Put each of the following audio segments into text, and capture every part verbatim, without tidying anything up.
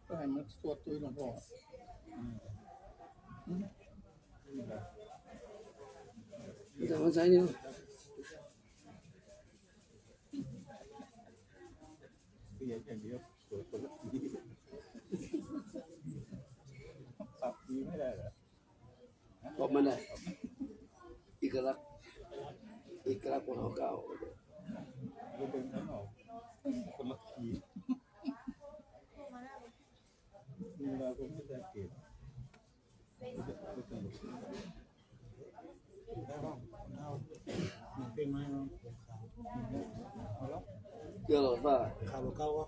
ก็ให้มันสวดตัวหลวงพ่อ อาจารย์วันชัยนี่ เสียงอย่างเดียว สวดคนละที ปรับคีย์ไม่ได้เหรอ? เพราะมันได้ เอกลักษณ์ เอกลักษณ์ของเขาเก่า ก็เป็นข้างนอก คนละคีย์ เวลาผมไม่สังเกต เกลือหลอดฟ้า ข้าวเก่าอ่ะ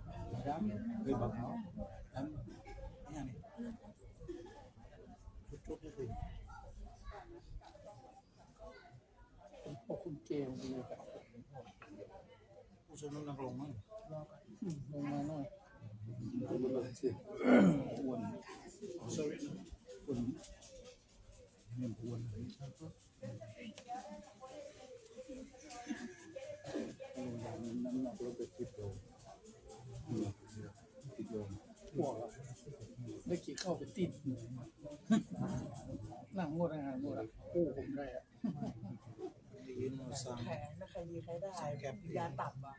ดำ เฮ้ย บักเขา ดำ เนี่ยนี่ จุดๆ นี่คือ พวกคุณเกมดีกว่า ผู้ชมนักลงมั้ง อืม ลงมาหน่อย ลงมาหน่อยสิ อ้วน sorry อ้วน เนี่ยอ้วน น้ำหนักลดไปสิบโล สิบโล อ้วกอะ ได้กินข้าวไปติด นั่งงดอาหารหมดอะ กู้ผมได้อะ ยืนมาสั่ง แขนนะ ใครดีใครได้ สั่งแกร็บ ยาตับอะ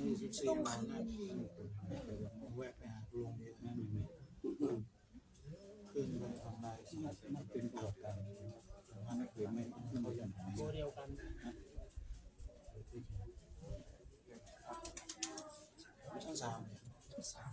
ยี่สิบสี่วันนะ แวะไปหาคุณลุงดีนะ ขึ้นไปทำลาย มันเป็นปวดกัน มันไม่เคยไม่ ไม่เข้าใจ ตัวเดียวกัน ชั้นสาม ชั้นสาม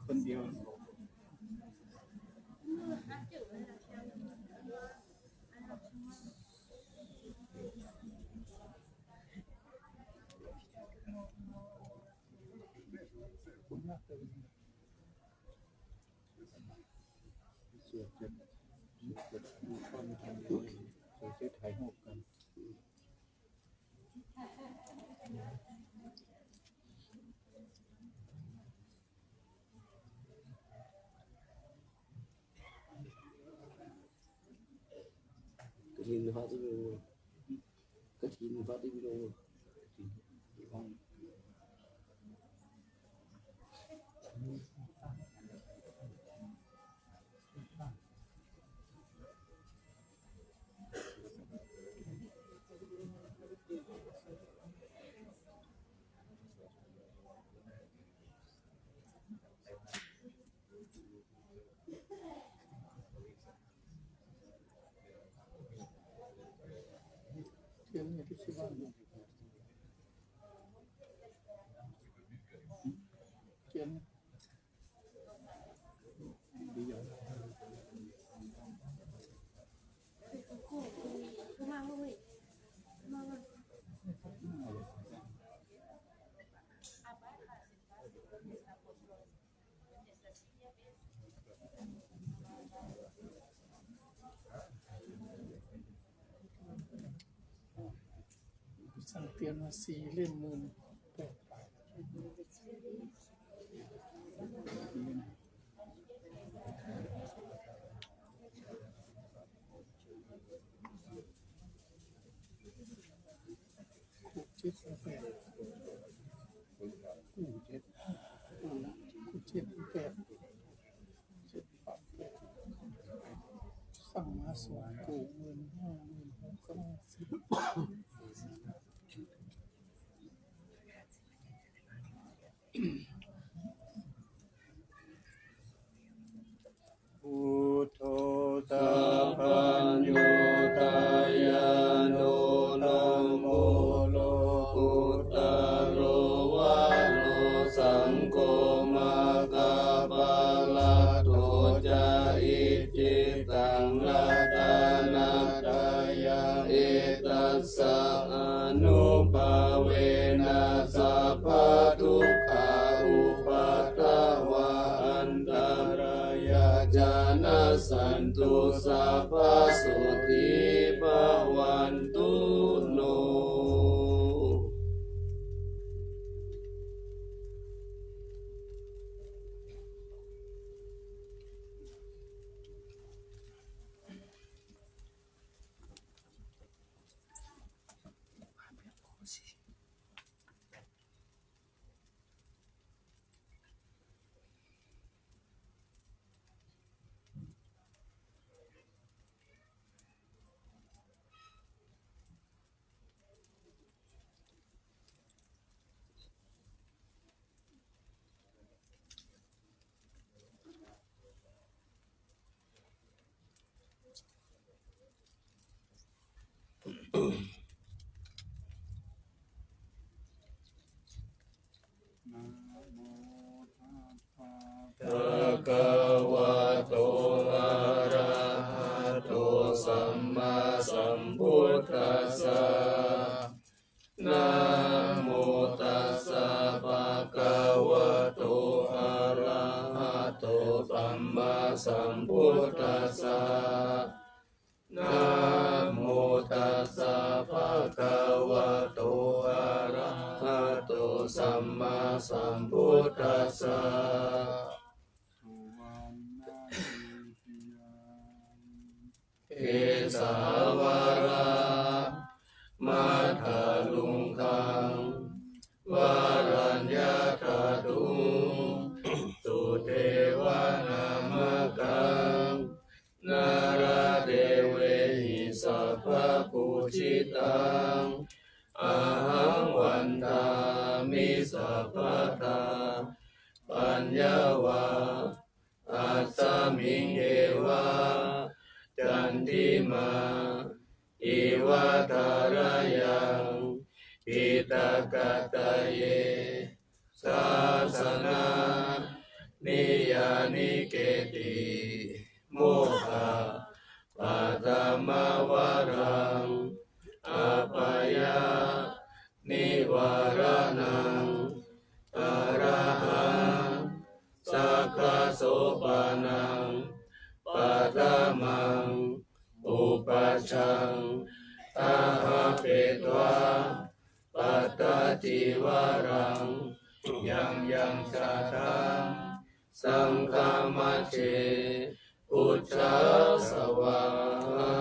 คนเดียว สวดเสร็จ สวดเสร็จ ดูข้อมูลทางเดียว สวดเสร็จถ่ายรูปกัน กฐินพระที่มีองค์ กฐินพระที่มีองค์ เทียนอยู่ที่บ้าน เทียน สั่งเตรียมมาสี่เล่ม หมื่นแปดบาท หกเจ็ดแปด หกเจ็ด หกเจ็ดแปด เจ็ดแปด สั่งมาสอง หมื่นห้า หมื่นหก ก็ได้ สิบ Buddho sabbaññutañāṇo, dhammo lokuttaro varo, saṅgho maggaphalaṭṭho ca, icchitaṃ ratanattayaṃ, etassa ānubhāvena tu sabbasotthī bhavantu no. นะโมตัสสะ bhagavato arahato sammāsambuddhassa. Namo tassa bhagavato arahato sammāsambuddhassa. Namo tassa bhagavato arahato sammāsambuddhassa. Kesāvalā matthaluṅgaṃ varaññathaduṃ sudevanāmakaṃ nāḷādevehi sabbapūjitaṃ ahaṃ vandāmi sabbadā. Paññā va asmiṃ eva candimā iva tharayaṃ piṭakattaye sāsana niyyānike'ti mokkhapaddamā varaṃ apāyanivāraṇaṃ arahaṃ sakkasopanam paṭhamaṃ upajjhaṃ ṭhāpetvā pattacīvaraṃ yaṃ yaṃ jātaṃ saṅghamajjhe bujjhā svāhā.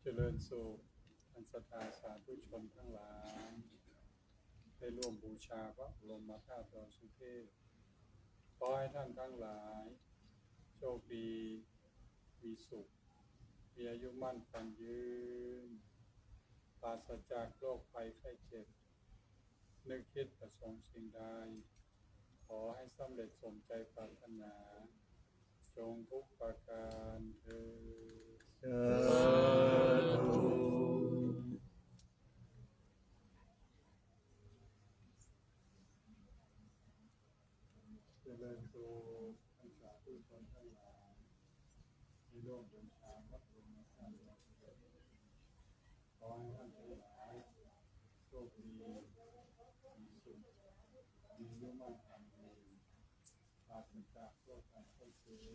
เจริญสุข ท่านศรัทธาสาธุชนทั้งหลาย ได้ร่วมบูชาพระบรมธาตุดอยสุเทพ ขอให้ท่านทั้งหลาย โชคดี มีสุข มีอายุมั่นขวัญยืน ปราศจากโรคภัยไข้เจ็บ นึกคิดประสงค์สิ่งใด ขอให้สำเร็จสมใจปรารถนา จงทุกประการเทอญ สาธุ เจริญสุข ท่านสาธุชนทั้งหลาย ที่ร่วมบูชาพระบรมสารีริกธาตุ ขอให้ท่านทั้งหลาย โชคดี มีสุข มีอายุมั่นขวัญยืน ปราศจากโรคภัยไข้เจ็บ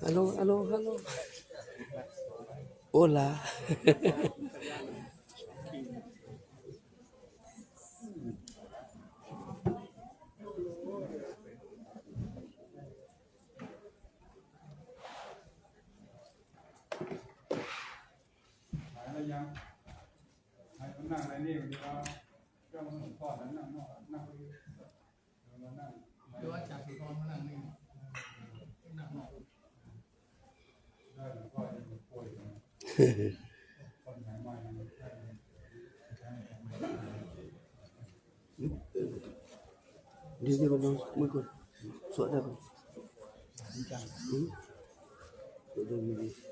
Aló, aló, aló. Hola. ให้มันนั่งในนี่ วันนี้เราต้องหลวงพ่อนั้นนั่งนอก นั่ง เรามานั่ง หรือว่าอาจารย์สุนทรมานั่งนี่ นั่งนอก ได้ หลวงพ่อยังป่วยอยู่นะ คนหายมายังได้ Di sini, Bang, mau ikut. Suara, Bang. Hmm? Sudah, ini.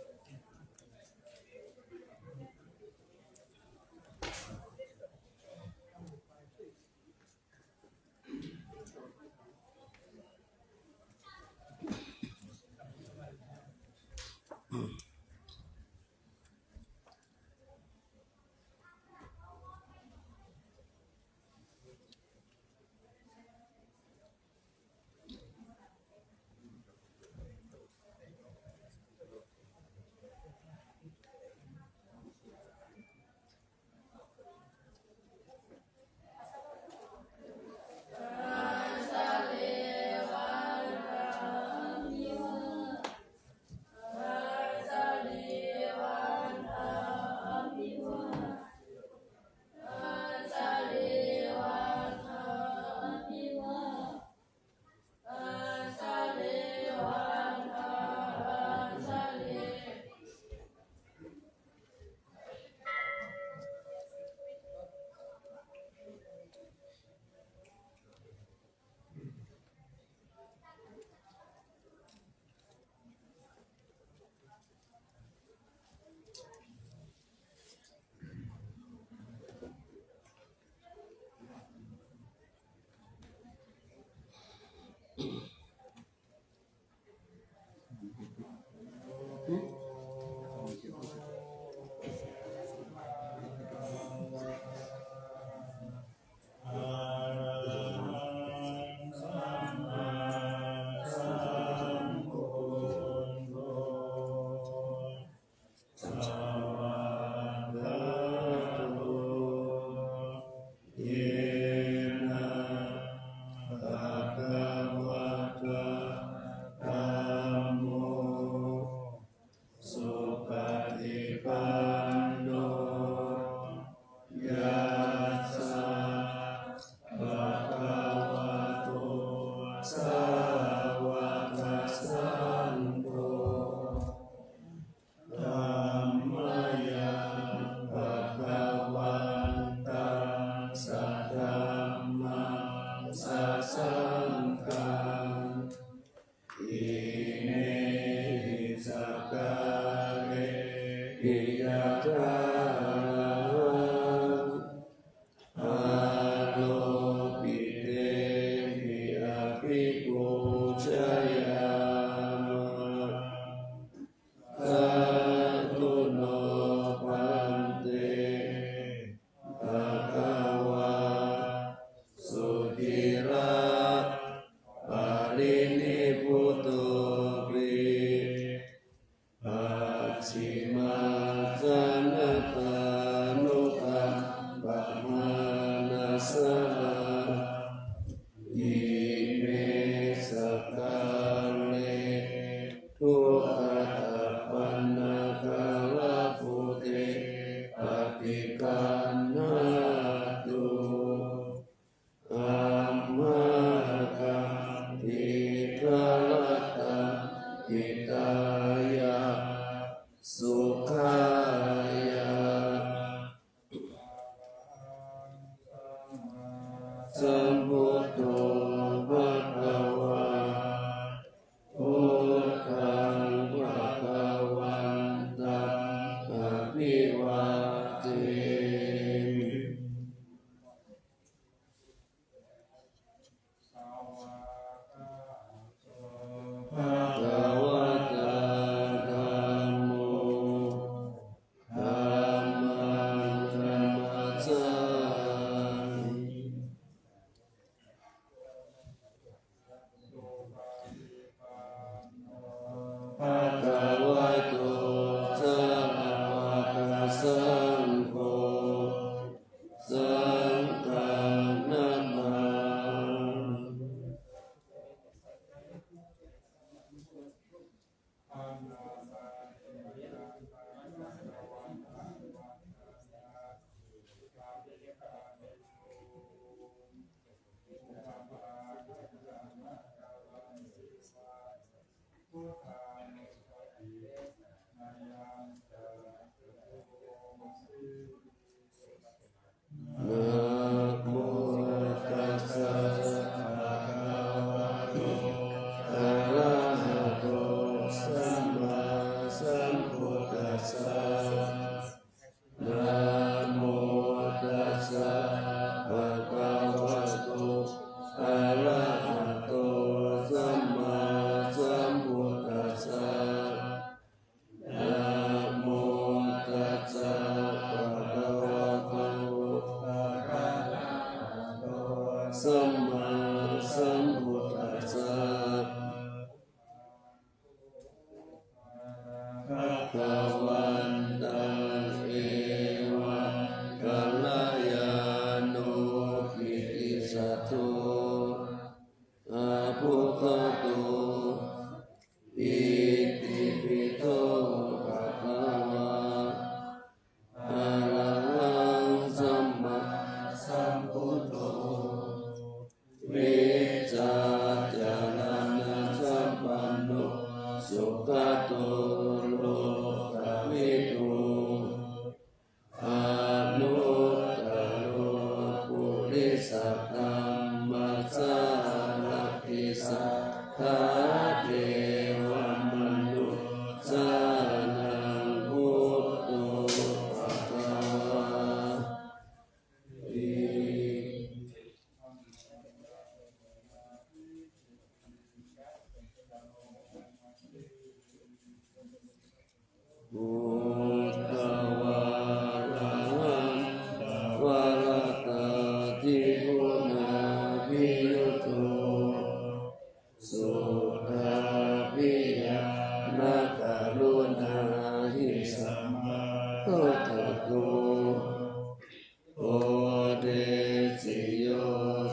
Bodhesi yo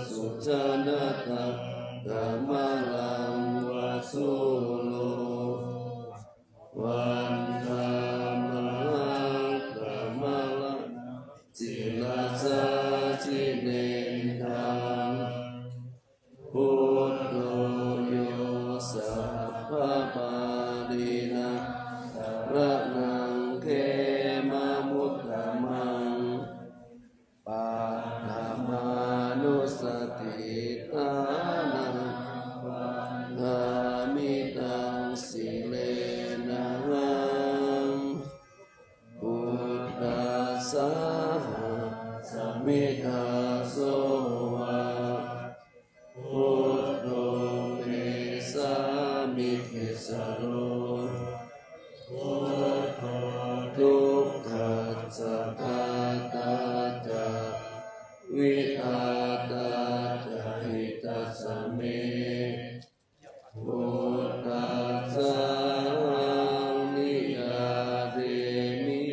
sujanataṃ kamalaṃ va sūro, vandāmahaṃ tamaraṃ sirasā jinendaṃ. Buddho yo sabbapāṇīnaṃ saraṇaṃ khemamuttamaṃ, paṭhamānussatiṭṭhānaṃ vandāmi taṃ sirenahaṃ. Buddhassāhasmi dāso va, Buddho me sāmikissaro, Buddho dukkhassa ghātā ca vidhātā ca hitassa me. Buddhassāhaṃ niyyādemi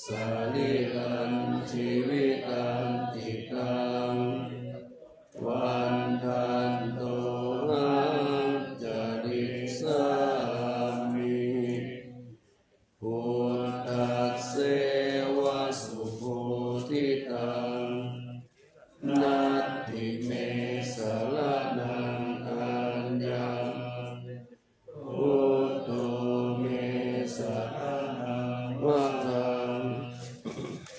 sarīrañjīvitañcidaṃ, vandantohaṃ carissāmi Buddhasseva subodhitaṃ. Natthi me saraṇaṃ aññaṃ, Buddho me saraṇaṃ varaṃ.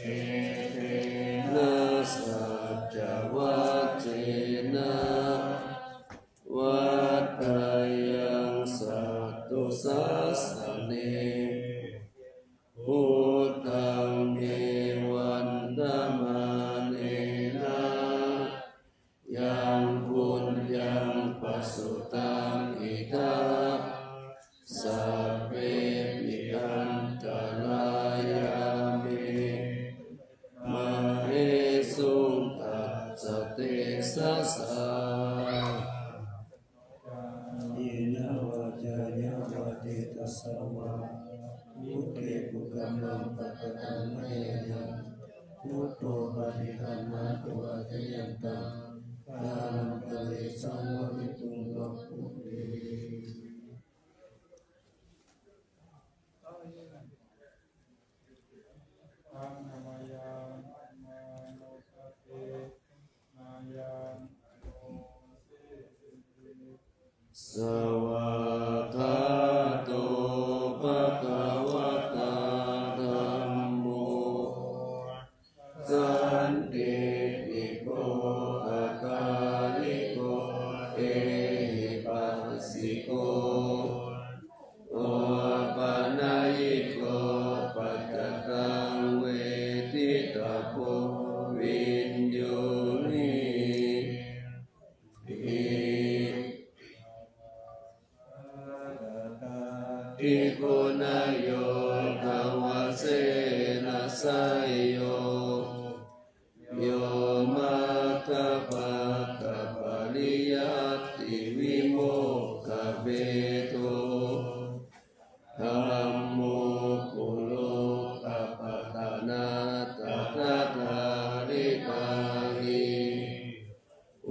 Etena saccavajjena vaḍḍheyyaṃ satthu sāsane. Buddhaṃ me vandamānena yaṃ puññaṃ pasutaṃ idha, sabbepi antarāyā me māhesuṃ tassa tejasā. Kāyena vācāya va cetasā vā, buddhe kukammaṃ pakataṃ mayā yaṃ, Buddho paṭiggaṇhatu accayantaṃ, kālantare saṃvarituṃ va buddhe. Svākkhāto bhagavatā dhammo, sandiṭṭhiko akāliko ehipassiko, opanayiko paccattaṃ veditabbo viññūhīti. Itigoṇayogaavasena seyyo, yo maggapākapariyattivimokkhabhedo, dhammo kulokapatanā tadadhāridhārī,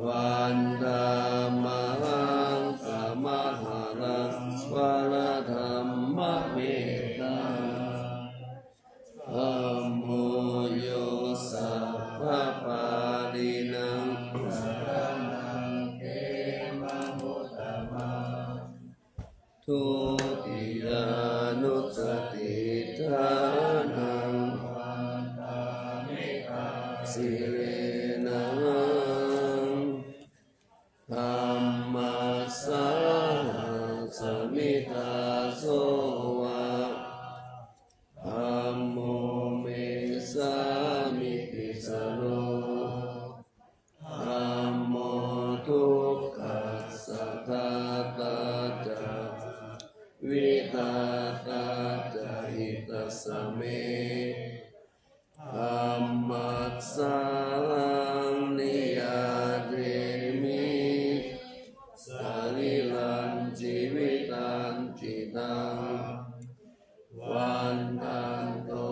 vandāmahaṃ tamaharaṃ varadhammametaṃ. Dhammo yo sabbapāṇīnaṃ saraṇaṃ khemamuttamaṃ, dutiyānussatiṭṭhānaṃ vandāmi taṃ sirenahaṃ. Dhammassāhasmi dāso va, dhammo me sāmikissaro, dhammo dukkhassa ghātā ca vidhātā ca hitassa me. Dhammassāhaṃ niyyādemi sarīrañjīvitañcidaṃ, vandanto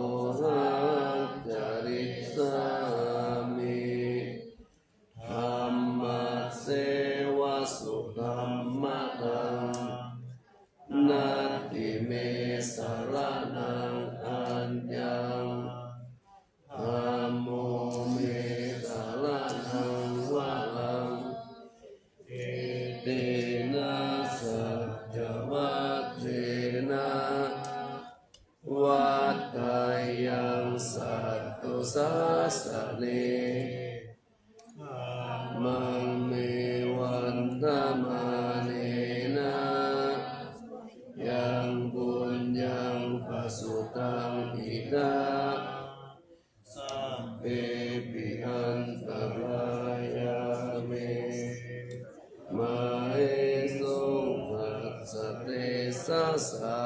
sāsane. Dhammaṃ me vandamānena yaṃ puññaṃ pasutaṃ idha, sabbepi antarāyā me māhesuṃ tassa tejasā.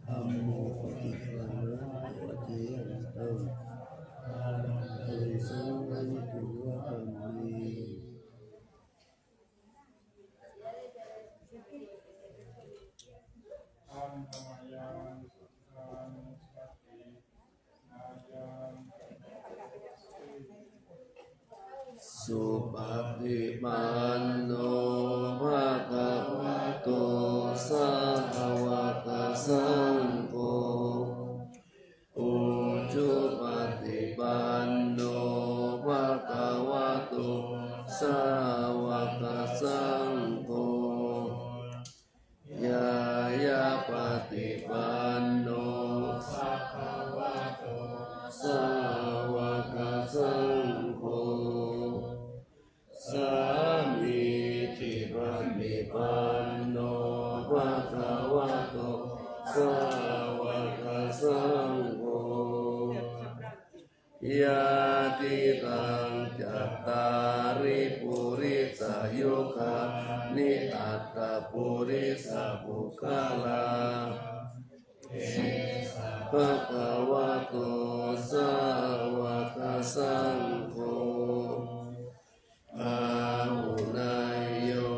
Dhammo paṭiggaṇhatu accayantaṃ, aṭṭhaṃsu saṃvarituṃ va dhamme. Supaṭipanno bhagavato sāvakasaṅgho, ujupaṭipanno bhagavato sāvakasaṅgho, ñāyapaṭipanno bhagavato sāvakasaṅgho, sāmīcipaṭipanno bhagavato sāvakasaṅgho, yadidaṃ cattāri purisayugāni aṭṭha purisapuggalā, esa bhagavato sāvakasaṅgho, āhuneyyo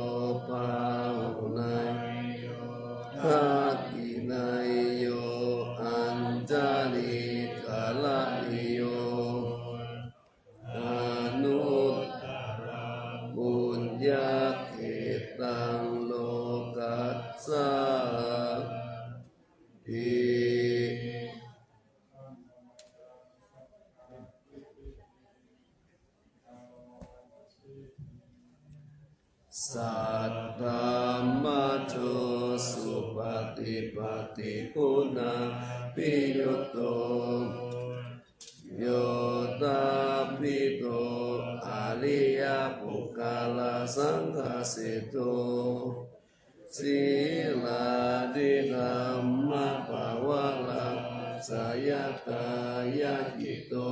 pāhuneyyo dakkhiṇeyyo añjalikaraṇīyo, anuttaraṃ puññakkhettaṃ lokassāti. Saddhammajo supaṭipattiguṇābhiyutto, yoṭṭhabbidho ariyapuggalāsaṅghaseṭṭho, sīlādidhammapavarāsayatthāyatito,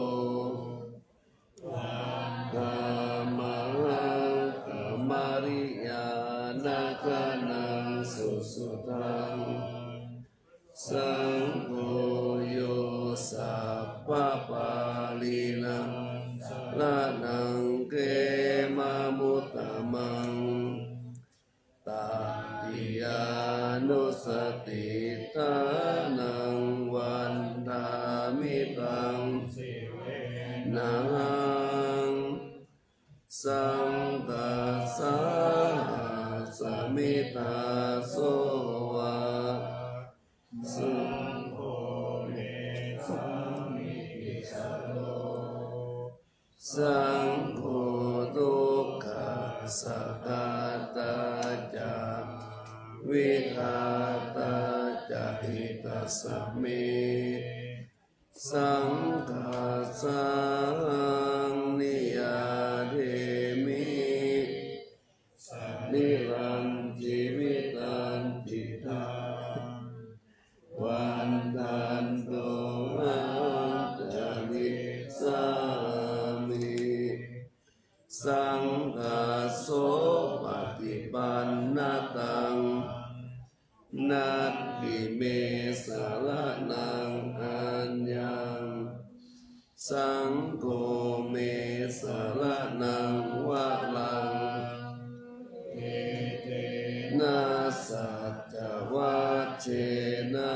vandāmahaṃ kamariyanāgaṇaṃ susuddhaṃ. Saṅgho yo sabbapāṇīnaṃ saraṇaṃ khemamuttamaṃ, tatiyānussatiṭṭhānaṃ vandāmi taṃ sirenahaṃ. Saṅghassāhasmi dāso va, saṅgho me sāmikissaro. Saṅgho dukkhassa ghātā ca, vidhātā ca hitassa me, saṅghassahaṃ niyyādemi, sarīrañjīvitañcidaṃ, vandantohaṃ carissāmi. Saṅghassopaṭipannataṃ, natthi me saraṇaṃ aññaṃ, saṅgho me saraṇaṃ varaṃ, etena saccavajjena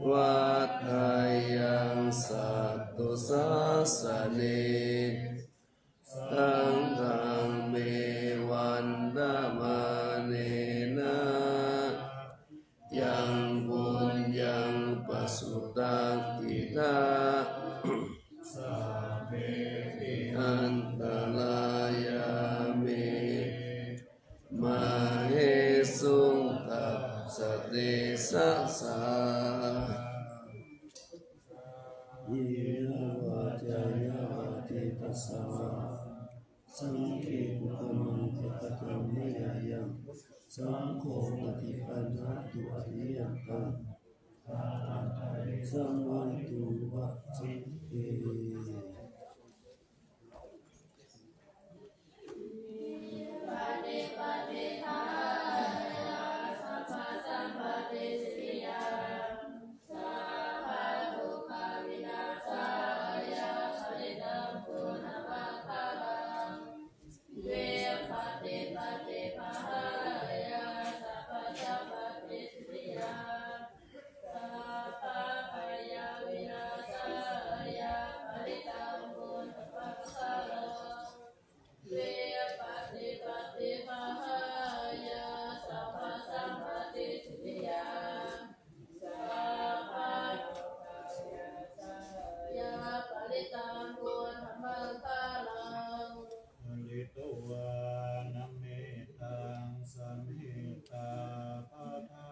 vaḍḍheyyaṃ satthu sāsane. Saṅghaṃ me vandamānena, yaṃ puññaṃ pasutaṃ idha, sabbepi an Sā yena vācāya vā cetasā vā, saṅghe kukammaṃ pakataṃ mayā yaṃ, saṅgho paṭiggaṇhatu accayantaṃ, saṅgho paṭiggaṇhatu accayantaṃ. Pharitvāna mettaṃ samettā bhadantā,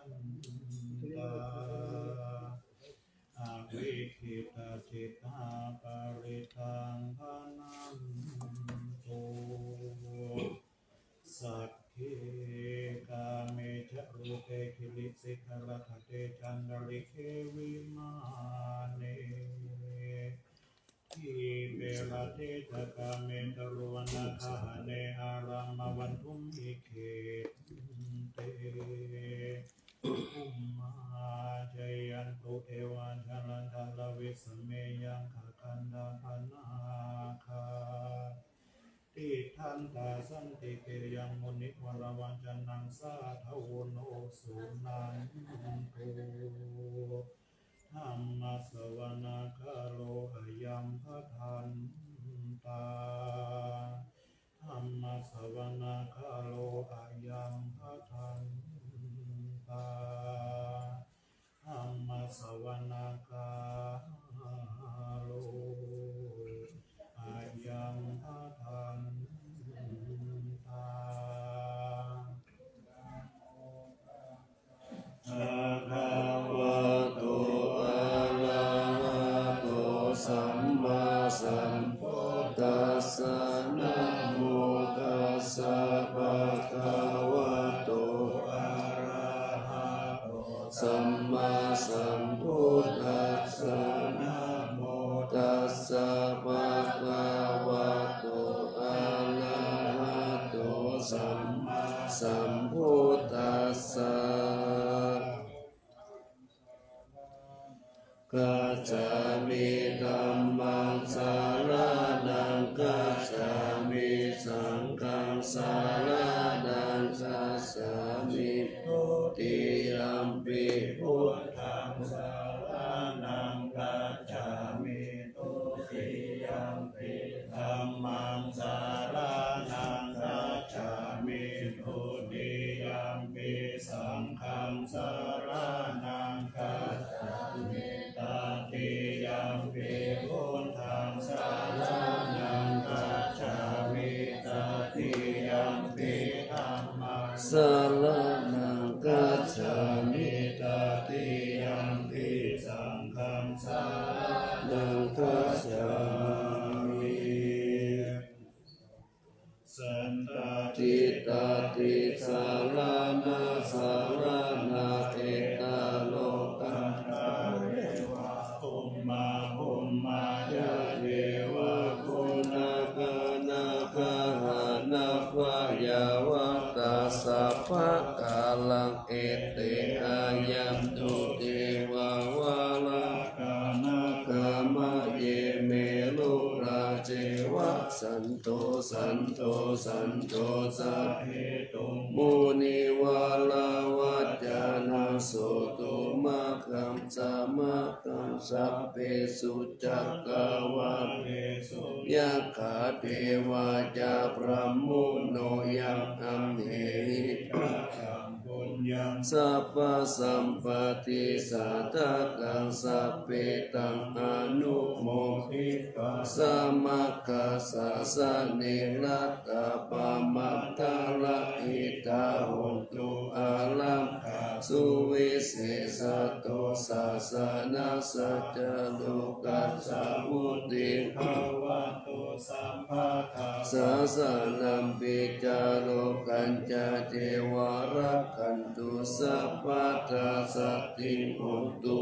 avikkhittacittā parittaṃ bhaṇantu. Sagge kāme ca rūpe girisikharataṭe cantalikkhe vimāne, dīpe raṭṭhe ca gāme taruvanagahane arāmavaṭṭhūhi khette, bhummā cāyantu devā jalathalavisame yakkhagandhabbanāgā, tiṭṭhantā santike yaṃ munivaravacanaṃ sādhavo no suṇantu. Dhammassavanakālo ayambhadantā. Dhammassavanakālo ayambhadantā. Dhammassavanakālo ayambhadantā. Bhagavato arahato sammāsambuddhassa. Namo tassa bhagavato arahato sammāsambuddhassa. Namo tassa bhagavato arahato sammāsambuddhassa. Gacchāmi. Dhammaṃ saraṇaṃ gacchāmi. Saṅghaṃ saraṇaṃ gacchāmi. Dutiyampi buddhaṃ saraṇaṃ gacchāmi. Dutiyampi dhammaṃ saraṇaṃ gacchāmi. Dutiyampi saṅghaṃ saraṇaṃ gacchāmi. Tatiyampi buddhaṃ saraṇaṃ gacchāmi. Tatiyampi dhammaṃ saraṇaṃ gacchāmi. Tatiyampi saṅghaṃ saraṇaṃ gacchāmi. Satta ṭhitā tisaraṇa saraṇā, etaṃ lokattha devabhummā, bhummā ca devabhūmiṃ, nāgā nāgagaṇā yāva tassa bhaddantā, ete āgantu devā nāgā nāgagaṇā, hamaye me rūpā ceva. Santo santo santo ca munivaravacanaṃ sutuvā bhagavato sāvakaṃ. Sabbesu cakkavāḷesu yakkha devā ca brahmā yaṃ amhehi sabbasampattidāyakaṃ sabbe taṃ anumoditvā samaggāsāsanī ratā pamaṅgarahitā hontu, ārakkha suvisesato sāsanassa ca lokassa vuḍḍhiṃ bhavantu sabbadā. Sāsanampi ca lokañca devā rakkhantu sabbadā. Saddhiṃ hotu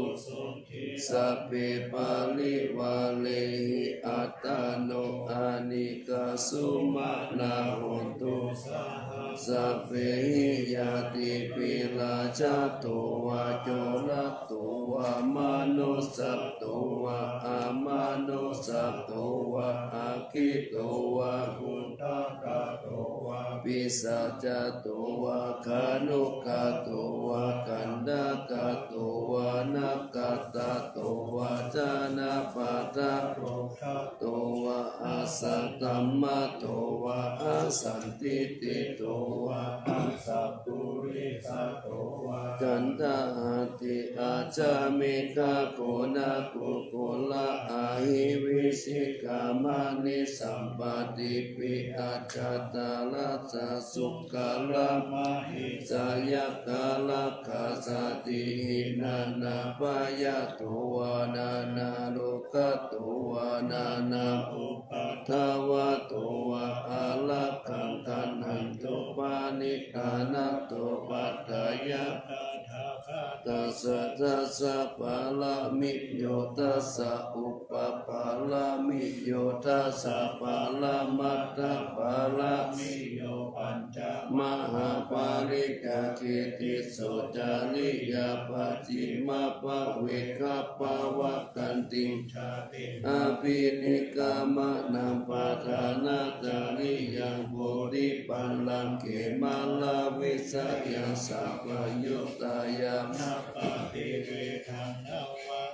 sabbe parivārehi attano anīghā sumanā hontu saha sabbehi ñātibhi. Rājato vā corato vā manussato vā amanussato vā aggito vā hotappato vā pisācato vā khāṇukato vā kaṇṭakato vā nakkhattato vā janapadarogato vā asaddhammato vā asandiṭṭhito vā asappurisato vā kaṇṭahatti ajjhamikha goṇakukkura ahi vicchikamaṇisappadīpi ajjhataracchasūkaramahisayakkharakkhasādīhi nānābhayato vā nānārogato vā nānāupaddavato vā ārakkhaṃ gaṇhantu. Parittaṃ upaṭṭhāya tathāgatassa dasa pāramiyo dasa upapāramiyo dasa paramatthapāramiyo pañca mahāpariccāge tisso cariyā pacchimabhave gabbhāvakkantiṃ jātiṃ abhinikkhamanaṃ padhānacariyaṃ bodhipallaṅke māravijayaṃ sabbaññutañāṇappaṭivedhaṃ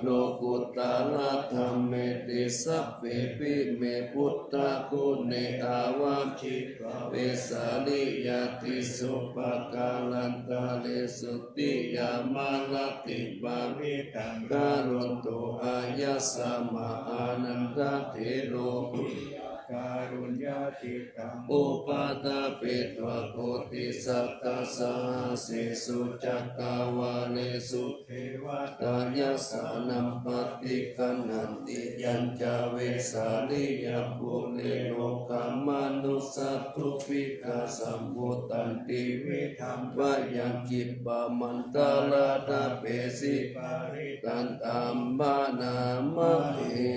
lokuttaradhammeti sabbepime buddhaguṇe āvajjitvā vesāliyā tīsu pākārantaresu tiyāmarattiṃ parittaṃ karonto āyasmā ānandatthero kāruññacittaṃ upaṭṭhapetvā koṭisatasahassāsu cakkavāḷesu devatā yassāṇaṃ paṭiggaṇhanti yañca vesāliyaṃ pure rogāmanussadubbhikkhasambhūtantividhaṃ bhayaṃ khippamantaradhāpesi parittaṃ taṃ bhaṇāma he.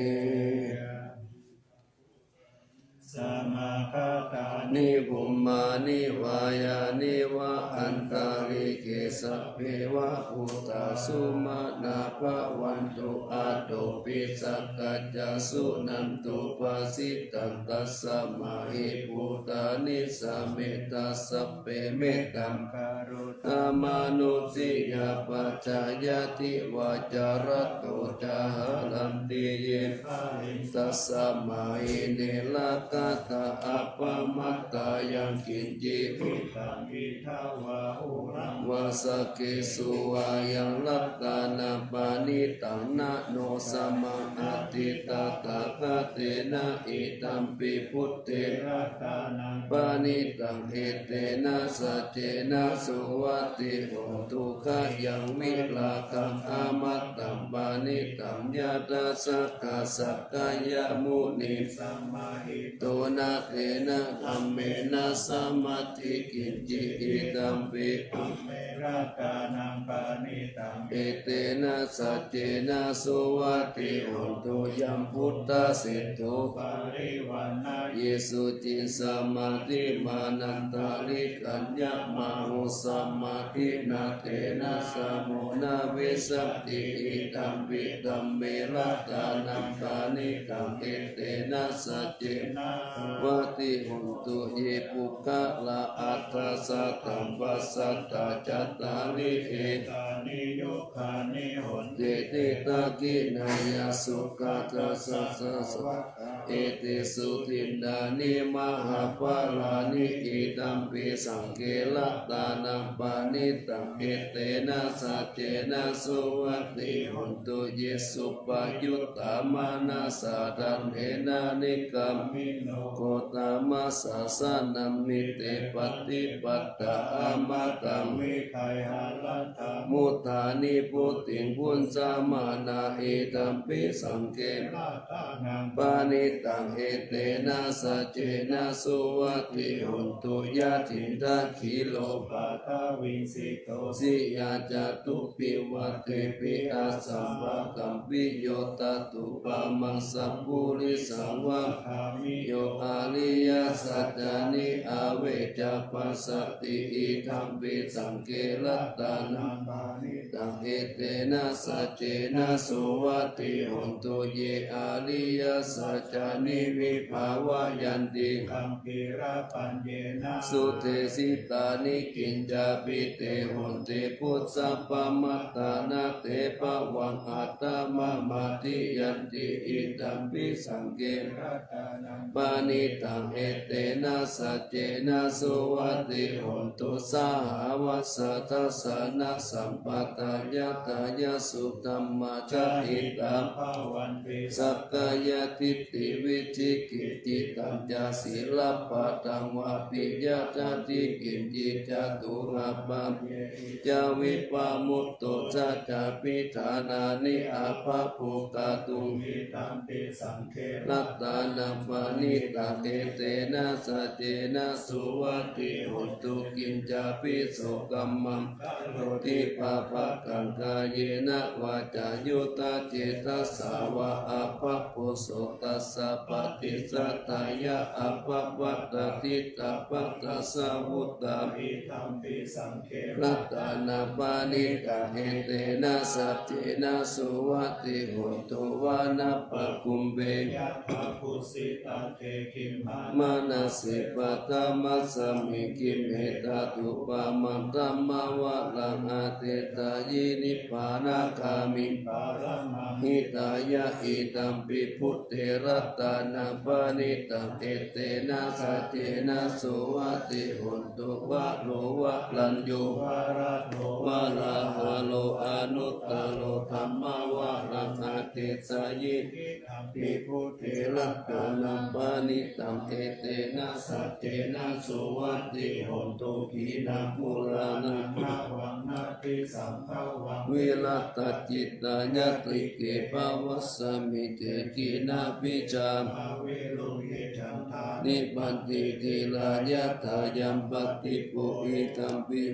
Samāgatāni bhummāni vā yāni va antalikkhe sabbe va bhūtā sumanā bhavantu athopi sakkacca suṇantu bhāsitaṃ. Tasmā hi bhūtā nisāmetha sabbe mettaṃ karotha mānusiyā pajāya divā ca ratto ca haranti ye baliṃ tasmā hi ne rakkhatha appamattā. Yaṅkiñci vittaṃ idha vā huraṃ vā saggesu vā yaṃ ratanaṃ paṇītaṃ na no samaṃ atthi tathāgatena idampi buddhe ratanaṃ paṇītaṃ etena saccena suvatthi hotu. Khayaṃ virāgaṃ amataṃ paṇītaṃ yadajjhagā sakyamunī samāhito na tena dhammena samatthi kiñci idampi dhamme ratanaṃ paṇītaṃ etena saccena suvatthi hotu. Yambuddhaseṭṭho parivaṇṇayī suciṃ samādhimānantarikaññamāhu samādhinā tena samo na vijjati idampi dhamme ratanaṃ paṇītaṃ etena saccena suvatthi hotu. Ye puggalā aṭṭha sataṃ pasatthā cattāri etāni yugāni honti te dakkhiṇeyyā sugatassa sāvakā Etesu dinnāni mahapphalāni, idampi saṅghe ratanaṃ paṇītaṃ, etena saccena suvatthi hotu. Ye suppayuttā manasā daḷhena, nikkāmino gotamasāsanamhi, te pattipattā amataṃ vigayha, laddhā mudhā nibbutiṃ bhuñjamānā, idampi saṅghe ratanaṃ paṇītaṃ, etena saccena suvatthi hotu. Yathindakhīlo paṭhaviṃ sito siyā, catubbhi vātebhi asambādhaṃ, piyo tadupamaṃ sappurisaṃ vadāmi, yo ariyasaccāni avecca passati, idampi saṅghe ratanaṃ paṇītaṃ, etena saccena suvatthi hotu. Ye ariyasaccāni vibhāvayanti, gabbhīrapaññena sudesitāni, kiñcāpi te honti bhusappamattā, na te bhavaṃ aṭṭhamamādiyanti, idampi saṅghe ratanaṃ paṇītaṃ, etena saccena suvatthi hotu. Sahāvassa dassanasampadāya, thāya suddhamā jahitā bhavanti, sakkāyadiṭṭhi vicikicchitañca, sīlabbataṃ vāpi yadatthi kiñci, catūhapāyehi ca vippamutto, saccābhidhānāni abhabbo kātuṃ, idampi saṅghe ratanaṃ paṇītaṃ, etena saccena suvatthi hotu. Kiñcāpi so kammaṃ karoti pāpakaṃ, kāyena vācāyuda cetasā vā, abhabbo so tassa paṭicchadāya, abhabbatā diṭṭhapadassa vuttā, idampi saṅghe ratanaṃ paṇītaṃ, etena saccena suvatthi hotu. Vanappagumbe yathā kusitakkhemā, manase paṭhamasmiṃ khemme, tathūpamaṃ dhammavaraṃ ādesayi, nibbānagāmiṃ paramaṃ hitāya, idampi buddhe ratanaṃ paṇītaṃ, etena saccena suvatthi hotu. Varo varaññū varado varāharo, anuttaro dhammavaraṃ ādesayi, idampi buddhe ratanaṃ paṇītaṃ, etena saccena suvatthi hotu. Khīṇaṃ purāṇaṃ navaṃ natthi sambhavaṃ, virattacittāyatike bhavasmiṃ, te khīṇabījā aviruḷhichandā, nibbanti dhīrā yathāyampadīpo, idampi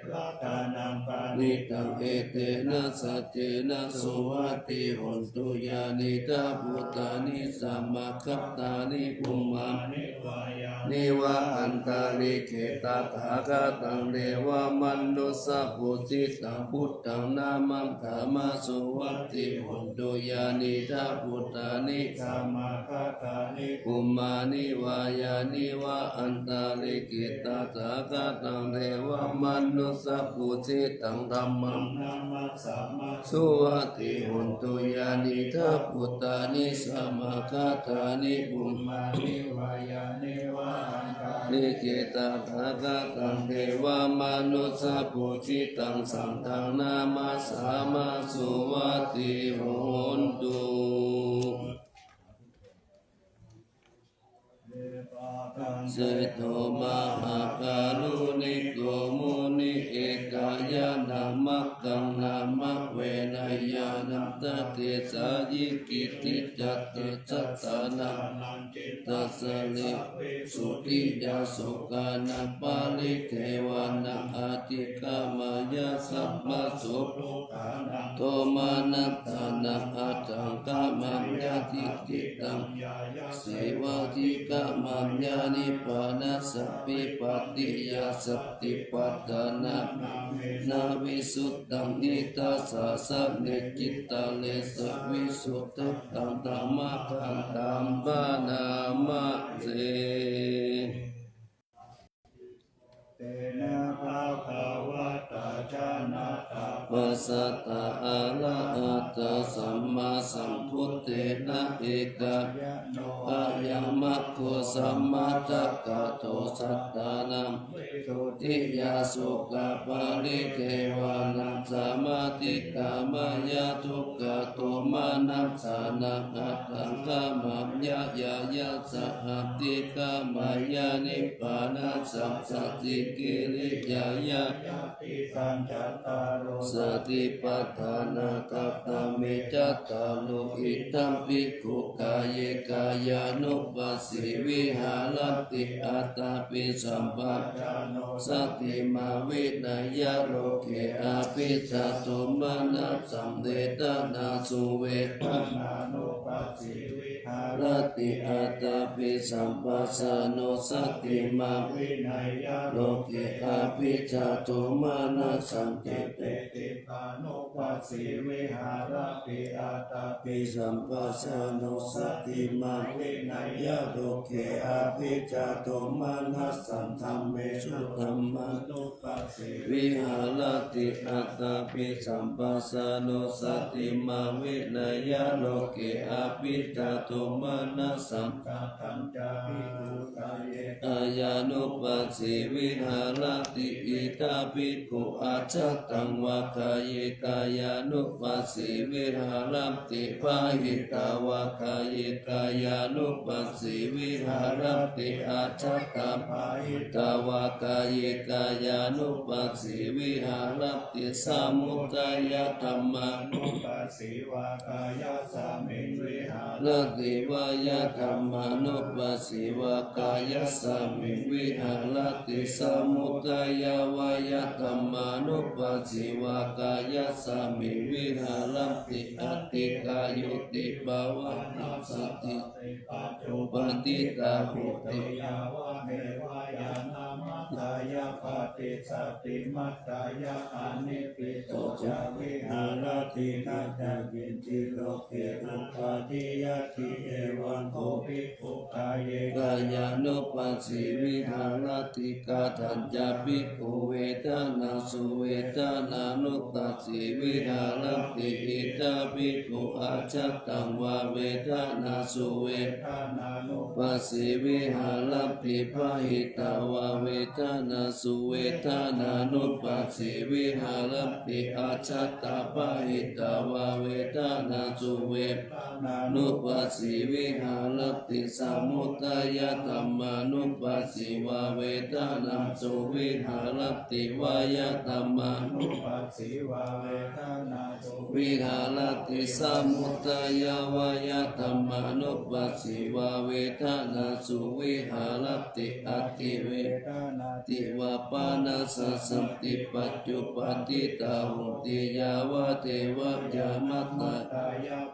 ratanaṃ paṇītaṃ, etena saccena suvatthi hotu. Yānīdha bhūtāni samāgatāni, bhummāni vā yāni va antalikkhe, tathāgataṃ devamanussapūjitaṃ, buddhaṃ namassāma suvatthi hotu. Yānīdha bhūtāni samāgatāni, bhummāni vā yāni va antalikkhe, tathāgataṃ devamanussapūjitaṃ, dhammaṃ namassāma suvatthi hotu. Yānīdha bhūtāni samāgatāni, bhummāni vā yāni va antalikkhe, tathāgataṃ devamanussapūjitaṃ, saṅghaṃ namassāma suvatthi hotu. Seṭṭho mahākāruṇiko munisujjānamaggaṃ, nāma veṇeyyānaṃ tadesayi, kicciñca tejasā na nañci dassati, visuddhiyā sokanaparidevanā, atikkhameyya sabbaso dukkhanā, domanassanā attaṅkameyya, diṭṭhitaṃ yāyaseva adhigameyya, nibbānasāpi pattiyā satipaṭṭhānanāmena visuddhaṃ, nidassāsane cittare savisuddhataṃ, dhammakantaṃ bhaṇāma se. Tena bhagavatā jānatā passatā arahattā sammāsambuddhassa Buddhena ekāyano ayamaggo sammadakkhāto sattānaṃ visuddhiyā sokaparidevanam samātikkhameyya dukkhadomanassānaṃ attaṅgamayya ñāṇañca adhigameyya nibbānasacchikiriyāya. Yadidaṃ cattāro satipatthānā katame cattāro? Idha bhikkhu kāye kāyānupassī viharati, ātāpi sampajāno satiṃ vineyya loke abhijjhadomanasaṃ. Vedanāsu vedanānupassī viharati, ātāpi sampajāno satiṃ vineyya loke abhijjhadomanasaṃ. Citte cittānupassī viharati, ātāpi sampajāno satiṃ vineyya loke abhijjhadomanasaṃ. Dhammesu dhammānupassī viharati, ātāpi sampajāno satiṃ vineyya loke abhijjhadomanasaṃ. Katañca bhikkhu kāye kāyānupassī viharati? Idha bhikkhu ajjhattaṃ vā kāye kāyānupassī viharati, bahiddhā vā kāye kāyānupassī viharati, ajjhattaṃ bahiddhā vā kāye kāyānupassī viharati, samudayadhammānupassī vā kāyasmiṃ viharati, vayadhammānupassī vā kāyasmiṃ viharati, samudayavayadhammānupassī vā kāyasmiṃ viharati, atthikāyuhipavanasati paṭipattiṭṭhāhoti. Yāvadeva ñāṇamattā paṭicca ṭṭhimatthāya anibbindoca viharati, na ca kiñci loke uppādiyati. Evaṃ kho bhikkhu kāye kāyānupassī viharati, katañca bhikkhu vedanāsu vedanānupassī viharati? Idha bhikkhu ajjhattaṃ vā vedanāsu vedanānupassī viharati, bahiddhā vā vedanāsu vedanānupassī viharati, ajjhattabahiddhā vā vedanāsu vedanānupassī viharati, samudayadhammānupassī vā vedanāsu viharati, vayadhammānupassī vā vedanāsu viharati, samudayavayadhammānupassī vā vedanāsu viharati, atthi vedanāti vā pana sasati, pañcuppadīta hoti. Yāvadeva ñāṇamattā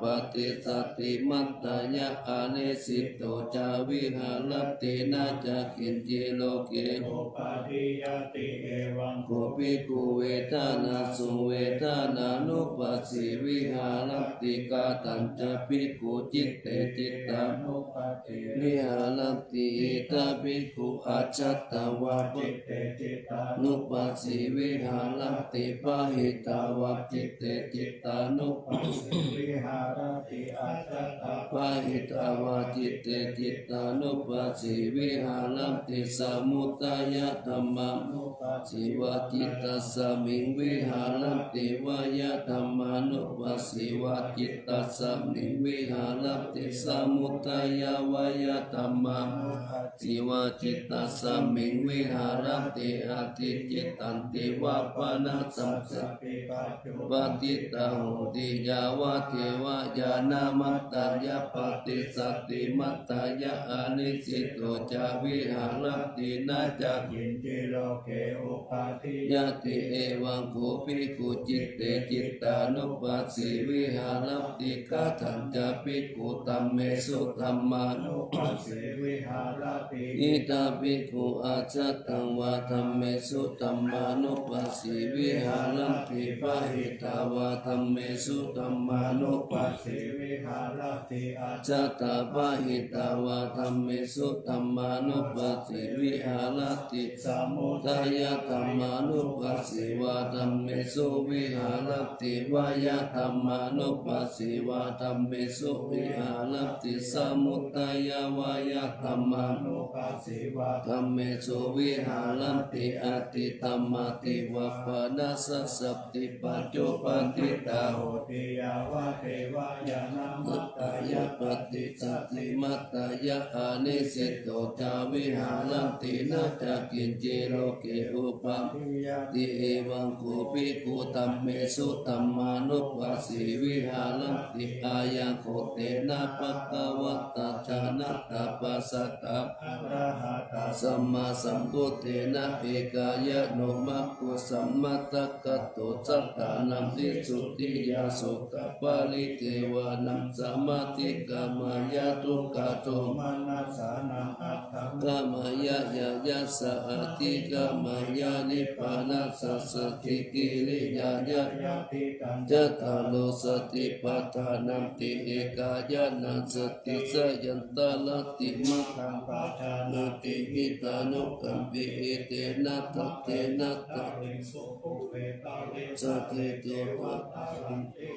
paṭicca ṭṭhimatthāya anibbindoca viharati, na ca kiñci loke uppādiyati. Evaṃ kho bhikkhu vedanāsu vedanānupassī viharati, katañca bhikkhu citte cittānupassī viharati? Idha bhikkhu ajjhattaṃ vā citte cittānupassī viharati, bahiddhā vā citte cittānupassī viharati, ajjhattabahiddhā vā citte cittānupassī viharati, samudayadhammānupassī vā cittasmiṃ viharati, vayadhammānupassī vā cittasmiṃ viharati, samudayavayadhammānupassī vā cittasmiṃ viharati, atthi cittanti vā pana sasati, pañcuppadīta hoti. Yāvadeva ñāṇamattā paṭicca ṭṭhimatthāya anibbindoca viharati, na ca kiñci loke uppādiyati. Evaṃ kho bhikkhu citte cittānupassī viharati, katañca bhikkhu dhammesu dhammānupassī viharati? Idha bhikkhu ajjhattaṃ vā dhamme dhammesu dhammānupassī viharati, pahītā vā dhammesu dhammānupassī viharati, ajjhattabahiddhā vā dhammesu dhammānupassī viharati, samudayadhammānupassī vā dhammesu viharati, vayadhammānupassī vā dhammesu viharati, samudayavayadhammānupassī vā dhammesu viharati, atthi tamati va panassa sati pañcuppattitā hoti, yāvadeva ñāṇamattā ya paṭicca ṭimattā ya anissito ca viharati, na ca kiñci loke upādiyati, evaṃ kho bhikkhū dhammesu dhammānupassī viharati, ayaṃ kho tena bhagavatā jānatapassatārahatā sammāsambuddhena ekāyano maggo sammāsakato sattānaṃ visuddhiyā soka paridevanam samātikkameyya dukkhadomanassānaṃ aṭṭhaṅgamayyāya yassa adhigameyya nibbānassa sacchikiriyāya yadidaṃ cattāro satipaṭṭhānāti ekāyanaṃ satisayaṃ tarati maggaṃ pajānāti hitānukampi etena saccena tariṃsu pubbe parisaṭṭhete vataranti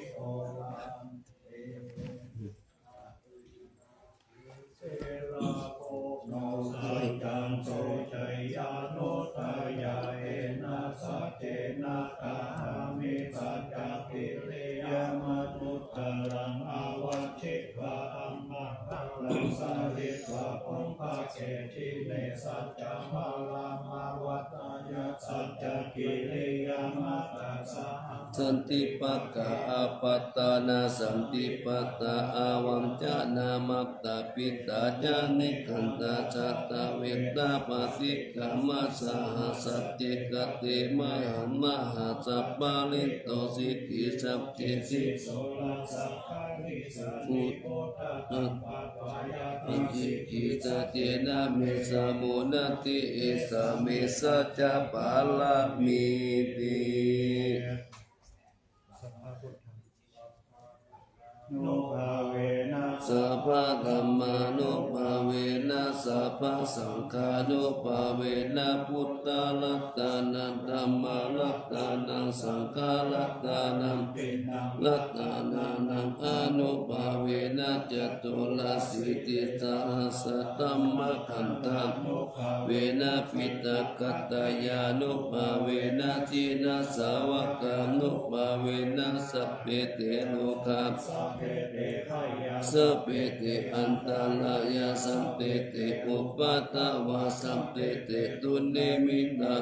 saccaṃ soceyyanuddayāyena saccena kāhāmi saccakiriyamanuttaraṃ. Āvajjitvā amhaṃ balaṃ sāritvā bhummake dīpe saccavāhamavatthāya saccakiriyamātā saha santi pakkhā apattanā santi pattā avañcanā mātā pitā ca nikkhantā jātaveda paṭikkama saha sacce kate mahāmaha sappāṇito sikhī saccesi soḷasa karīsāni bodhagambha dvāya pañciki saccena me samunati esā me saccapāramīti. Nubhāvena sabbadhammānubhāvena sabbasaṅghānubhāvena buddharatanaṃ dhammaratanaṃ saṅgharatanaṃ tiṇṇaṃ ratanānaṃ ānubhāvena caturāsītisahassadhammakkhandhānu bhāvena piṭakattayānubhāvena jinasāvakānubhāvena sabbe te rogā sabbe te antarāyā sabbe te upaddavā sabbe te dunnimittā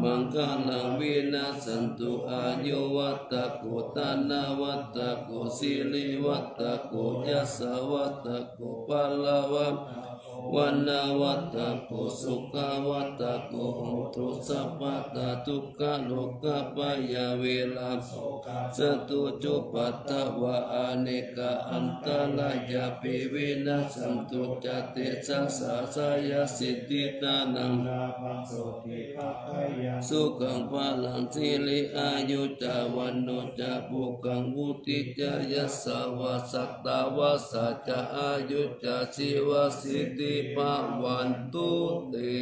maṅgalaṃ vinassantu āyuvaḍḍhako dhanavaḍḍhako sirivaḍḍhako yasavaḍḍhako balavaḍḍhako vaṇṇavaḍḍhako sukhavaḍḍhako hotu sabbadā. Dukkharogabhayā verā sokā sattu cupaddavā anekā antarāyāpi vinassantu ca tejasā. Jayasiddhi dhanaṃ lābhaṃ sotthi bhāgyaṃ sukhaṃ balaṃ siri āyu ca vaṇṇo ca bhogaṃ vuḍḍhī ca yasavā satavassā ca āyū ca jīvasiddhī bhavantu te.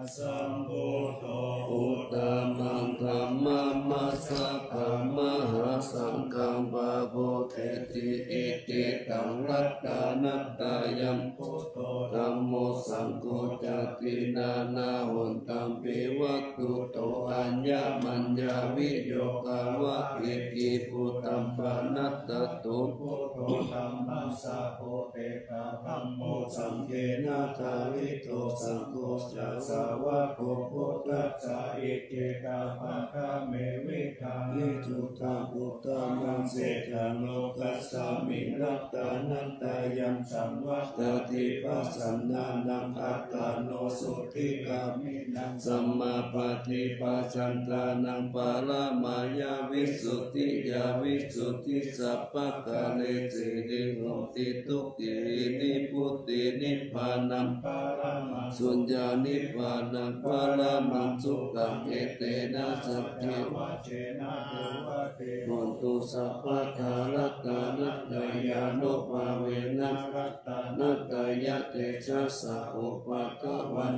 Sammāsambuddho uttamaṃ dhammamajjhapaṃ mahāsaṅghaṃ pavattiti. Icchitaṃ ratanattayaṃ buddho dhammo saṅgho ca tiṇṇannahontaṃ pavatthuto aññamaññaviyogā va ekibudhaṃ panassato buddho dhammassakoti dhammo saṅghena jīvito saṅgho ca sāvako buddhassa iccetapaṭamevitaṃ. Iccho Sukhaṃ uttamaṃ sejjaṃ lokasmiṃ ratanattayaṃ saṃvattati pasannānaṃ attāno sotthigāmī naṃ sammāpaṭipajjantānaṃ paramāya visuddhiyā visuddhi sabbakāresu vihoti dukkhāhi nibbuti nibbānaṃ paramaṃ suññaṃ nibbānaṃ paramaṃ sukhaṃ etena saccavajjena duvatthi hontu sabbadā ratanattayānubhāvena ratanattayatejasā upaddavaṃ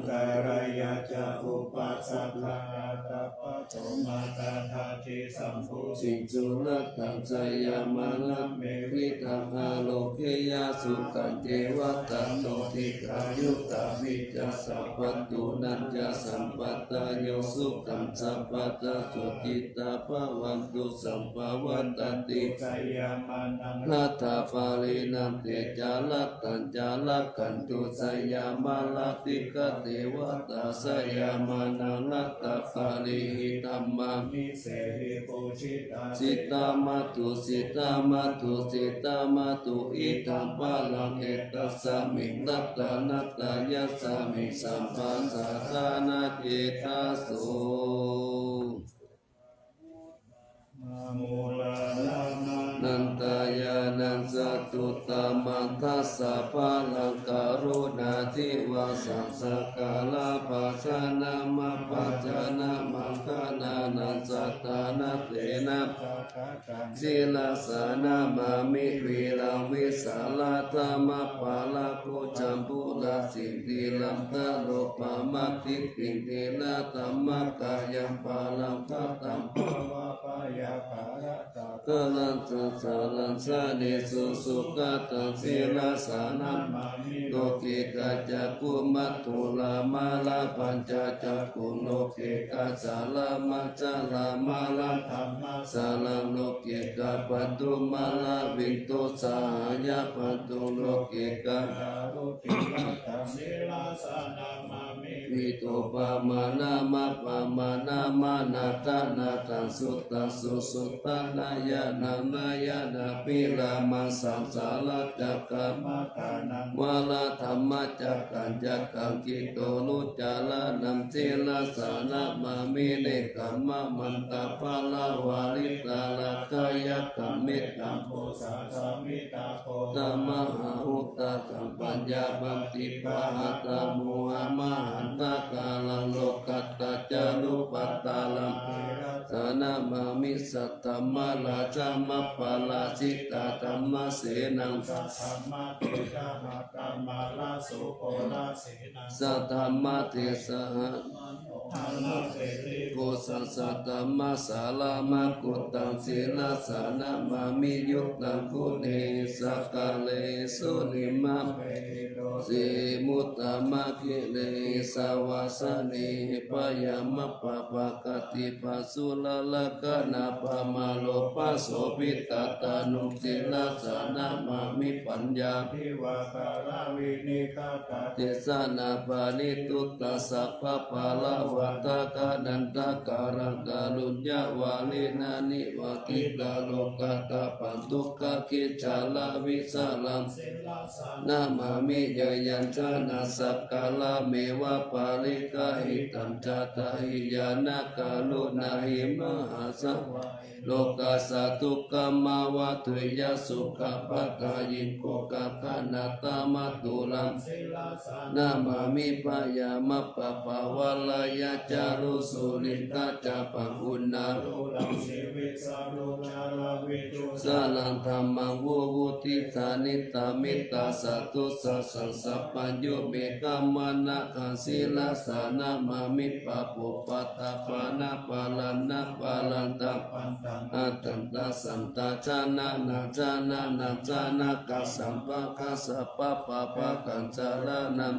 ca upasaṅkhaṃ aggappatto mārgadaṭṭhi sambodhiṃ sunakkhaṃ jayamaṅgalaṃ me vidaṃ ārogyāya sukhañceva tato dīghāyutaṃ vitta sabbadhūnañca sampadayo sukhaṃ sabbadā sukhitā bhavantu sabbadā. Vaḍḍhanti jayamaṅgalaṃ rattābhisaṅkhaṇaṃ teja rattañca rakkhantu jayamaṅgalaṃ. Dīghā devatā jayamaṅgalaṃ rattābhī dhammā nisehi pūjitā sītā mātā sītā mātā sītā mātā idaṃ balaṃ etasmiṃ ratanattayasmiṃ sabbasaṅghānaṃ etasuṃ. Anantañāṇaṃ satuttamaṃ dasabalaṃ karuṇādivasaṃ sakalabbhajanamabbhajanamaṅgalānaṃ sattanatena sirasā namāmi viraṃ vīsāladhammabhālaṃ bojjhaṅgūrasinthiraṃ taropamādiṭṭhiṃ theradhammakayaṃ balaṃ khandhamāvapāyabhāraṃ sakalaṃ sansāraṃ sanesu sugataṃ sirasā namāmi. Loke kaccakumathū lāmāraṃ pañcacakkhū loke kaccāraṃ ajrāmaraṃ dhammasāraṃ loke kappattu mārāviduṃ sahayabadhuṃ loke kappattu sirasā namāmi. Vītopamānamappamanāmanādaṃ nādaṃ suddhaṃ susuddhaṃ nayanaṃ nayanabhirāmaṃ saṃsāracakkaṃ pamādaṃ varadhammacakkaṃ cakkaṃ cittolocanaṃ sirasā namāmi. Nekkhammamantaparamvaritarakkhāya kantambusāsami taṃ mahāuddhasaṃ paññāpadīpahatthaṃ mohamahantakāraṃ lokuttarañca rūpattaraṃ sirasā namāmi. Saddhammarājamaparājitaṃ dhammasenaṃ saddhammatejahatthaṃ mārasūpanisā saddhammatejahatthaṃ manoharaṃ tejavasavaṃ saddhammasāraṃ makutthaṃ sirasā namāmi. Uttamaguṇesu sirimaṃ pahito sīmuttamakkhilesu vāsane payāmappamakaṃ dīpajjhalalamāhaṃ pamaropasobhitattanu sirasā namāmi. Paññā divā kalā viniggatā desanā paṇidutā sabbapālavātakā nandakāraṃ kāruññavārinā nivātitā lokadhāpaṃ dukkhakicchāravisāraṃ namāmi. Yaññāñāṇasāgaramaparimāṇapuññasampadaṃ cakkamaggāhitaṃ cattāriyañāṇakamānāsavaṃ lokassa dukkhamavadeyyuṃ sukhapphadāyiko gaganathamaturaṃ namāmi. Pāyāmappabhavarāya cāruṃ surindacchakamaṃ uṇṇānūpusaraṃ saraṃ dhammaṃ vivutthisaṅghitāṃ niyyānikaṃ satthusahassam sabbañño me khammāna kaṃ sirasā namāmi. Pāpūpaṭṭhapāṇābharaṃ nābharaṃ tappamataṃ atthattā sattacchānānaṃ janānaṃ janakassaṃ pāpakaṃ sabbapāpakaṃ saraṇaṃ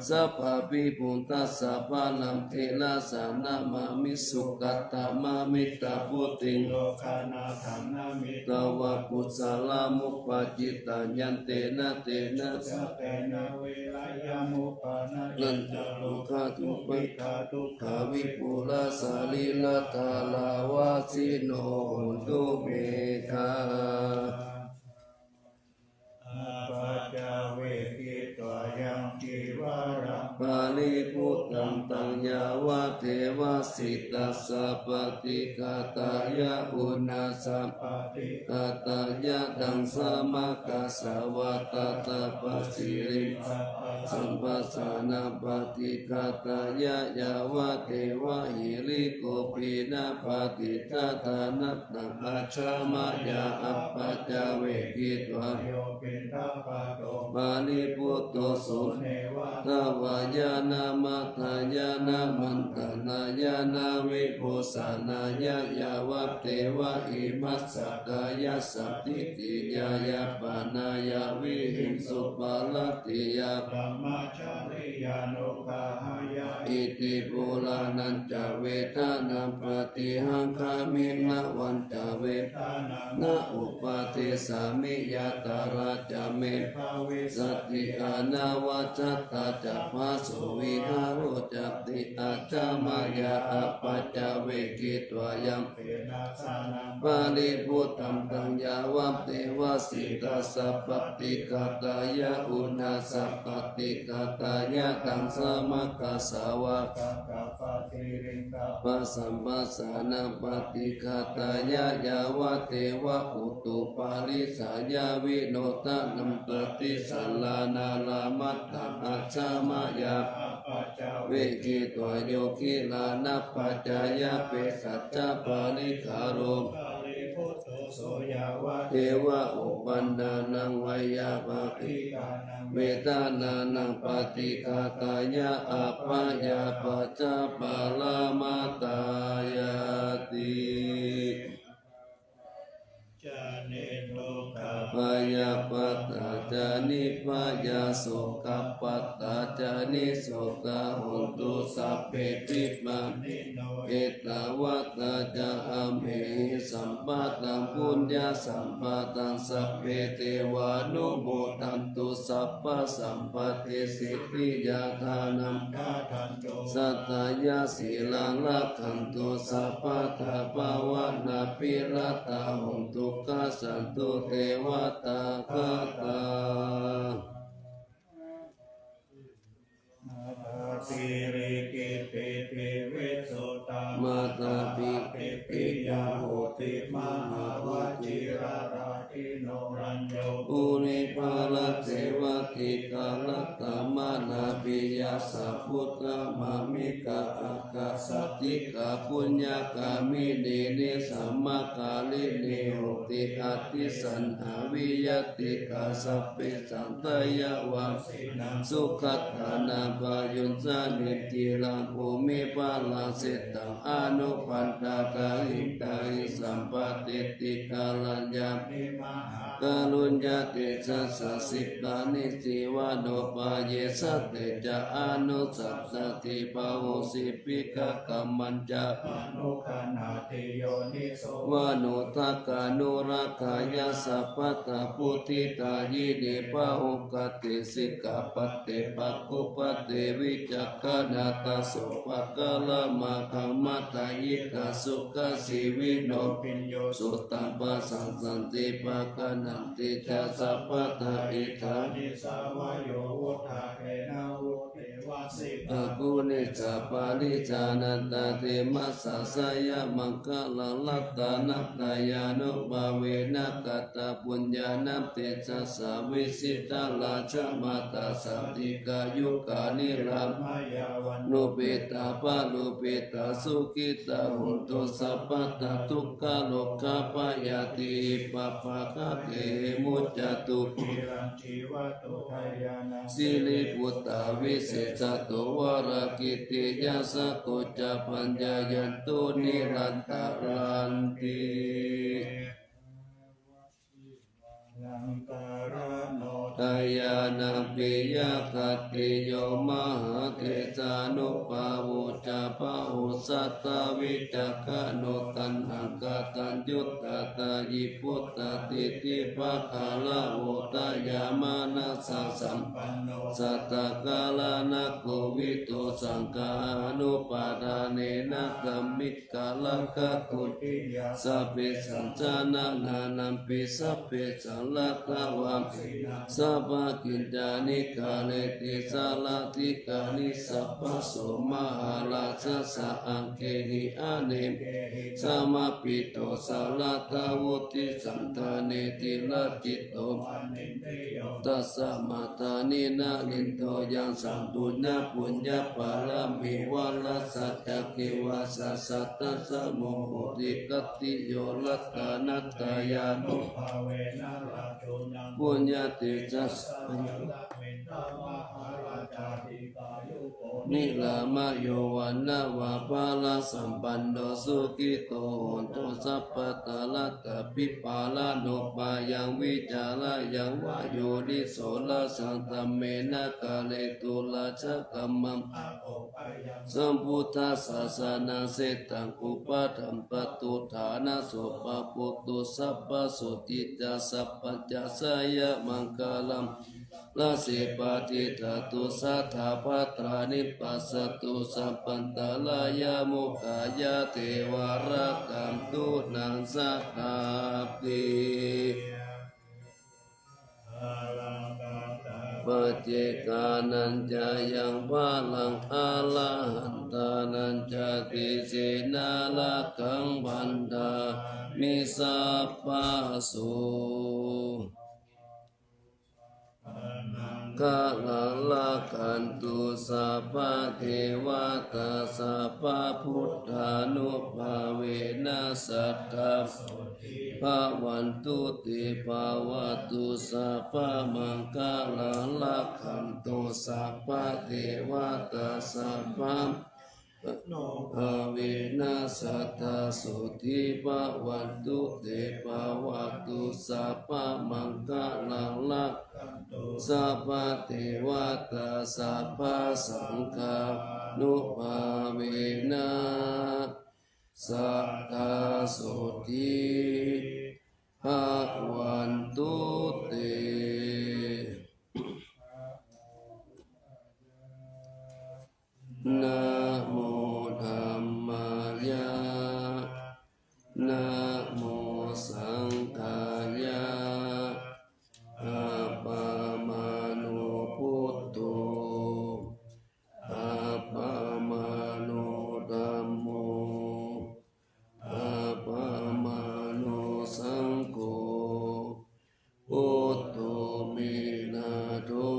sabbāpi buddhassa balaṃ, therassa namāmi sugattamāmitabbuddhiṃ, lokanāthaṃ namitvā kusalamupajjhitāni, yantena tena saccavajjena viriyamupaṇṇayantā, dukkhadubbhayā dukkhā vipulā sarīradhārā vajjino hontu me tha. Appaccavekkhitvā yaṃ cīvaraṃ paribhuttaṃ, taṃ yāvadeva sītassa paṭighātāya, uṇhassa paṭighātāya, taṃ samaggassa vātapāyasiriṃ, tappassamphassānaṃ paṭighātāya, yāvadeva hirikopinapaṭicchādanatthaṃ, ajjhamayā appaccavekkhitvā yo piṇḍapāto paribhutto, so neva davāya na madāya na maṇḍanāya na vibhūsanāya, yāvadeva imassa kāyassa ṭhitiyā yāpanāya vihiṃsuparatiyā brahmacariyānuggahāya. Iti purāṇañca vedanaṃ paṭihaṅkhāmi, navañca vedanaṃ na uppādessāmi, yātrā ca me bhavissati anavajjatā ca phāsuvihāro cāti. Ajjhamayā appaccavekkhitvā yaṃ paribhuttaṃ, taṃ yāvadeva sītassa paṭighātāya, uṇhassa paṭighātāya, taṃ samaggassa vātapāyasiriṃ, tappassamphassānaṃ paṭighātāya, yāvadeva utuparissayavinodanaṃ paṭisallānārāmatthaṃ, ajjhamayā appaccavekkhitvā yo gilānapaccayabhesajjaparikkhāro paribhutto, so yāvadeva uppannānaṃ veyyābādhikānaṃ vedanānaṃ paṭighātāya, abyāpajjhaparamatāyāti. Ca niddukkhā bhayappattā ca nibbhayā, sokappattā ca nissokā, hontu sabbepi pāṇino. Ettāvatā ca amhehi sambhataṃ puññasampadaṃ, sabbe devānumodantu, sabbasampattisiddhiyā. Dānaṃ dadantu saddhāya, sīlaṃ rakkhantu sabbadā, bhāvanābhiratā hontu, gacchantu devatāgatā. Mātā sirikitti pivijjutā, mātā pāpipphiya hoti, mahāvajirārāje no rañño puripalaseva, khītarattamanābhiyā sabbuttham amhikā, aggā sādhikā puññagāminī, nisammakāminī honti, atītamaddhā pariyattikā, sabbe saṅkhāravasena sugatānaṃ pāyuñcāmi, ciraṃ bhūmipalasitaṃ anupaṭṭhāta, hitāhi sampatiṭṭhitā, rājaṃ mahākaruññatejasā, sitā nisivanupāyesā, te ca anussasati, bāhuṃ sikhikāgaṃ majjha anugaṇhati, yoniso manassikarāmagayha, sabbattha vuṭṭhidāyīni, bāhuṃ khantīsikkhāpade, bhāhuṃ pacce vicakkhaṇā, tasopakarāmagamatthayiṭṭhasūkajīvino, bhiyyo suttaṃ pasaṃsanti, paggaṇhanti ca sabbadā, iddhā nisā vayo vuṭṭhāgena vuṭṭheva, sitā guṇesu parijānanti, te mahesā jayamaṅgalā, ratanattayānubhāvena, katapuññānaṃ tejasā, vijitā rakkhamātā, sādhikā yukkhāmūlā, mayā vaññamānā upetā pāpūpetā, sukhitā hontu sabbadā, dukkharogabhayā tiyhi pāpā, khaggehi muccantu, ciraṃ jīvatu dayānā, siriputto visesato, varā kittiyasaku ca, pajāyantu nirantaraṃ ti. Nantaraṇo Ñāṇaṃ piyadaṭṭhiyo mahātejānubhāvo ca bahussattavicakkhaṇo taṇhaṅkataññutā dāyī vuttā titipakāravo dayāmanassasampanno sattakallaṇakovido saṅghānupādānena dammi karakato viya sabbesaṃ janānānampi sabbesaṃ ratavāsinaṃ sabbakiñcāni kareti sārathikāni sabbaso mahārājassa aṅgehi anekehi samāhito sārathā vuḍḍhisataṃ netiraji to paṇḍiyo tasmā dāni narindo yaṃ saṃ puññaṃ puññapāramī vārassa ca kevassa sattassa muhuttī kattiyo ratanattayānubhāvena rājūnaṃ puññatejasā nirāmayo vaṇṇaṃ vā balasampanno sukhito hotu sabbadā. Rattābhipālaṃ upāyaṃ vicariyā vā yoniso rājā dhammena kāretu rājakammam akopayaṃ sambuddhasāsanaṃ setaṃ upaṭṭhampatu ṭhānaso pāpūtu sabbasotthiya sabbañca jayamaṅgalaṃ. Rase patiṭṭhatu sadā bhaddāni passa tu sabbantarāyā mokkhaṃ yā devatā gaṇantu sadā te. Paccekānañca yaṃ balaṃ arahantānañca tejena rakkhaṃ bandhāmi sabbaso. Maṅgalaṃ rakkhantu sabbadevatā sabbabuddhānubhāvena sadā sotthī bhavantu te. Bhavatu sabbamaṅgalaṃ rakkhantu sabbadevatā sabba nubhāvena sadā sotthī bhavantu te. Bhavatu sabbamaṅgalaṃ rakkhantu sabbadevatā sabbasaṅghānubhāvena sadā sotthī bhavantu te. Namo dhammāya, namo saṅghāya. Appamāṇo buddho, appamāṇo dhammo, appamāṇo saṅgho. Buddho me nātho,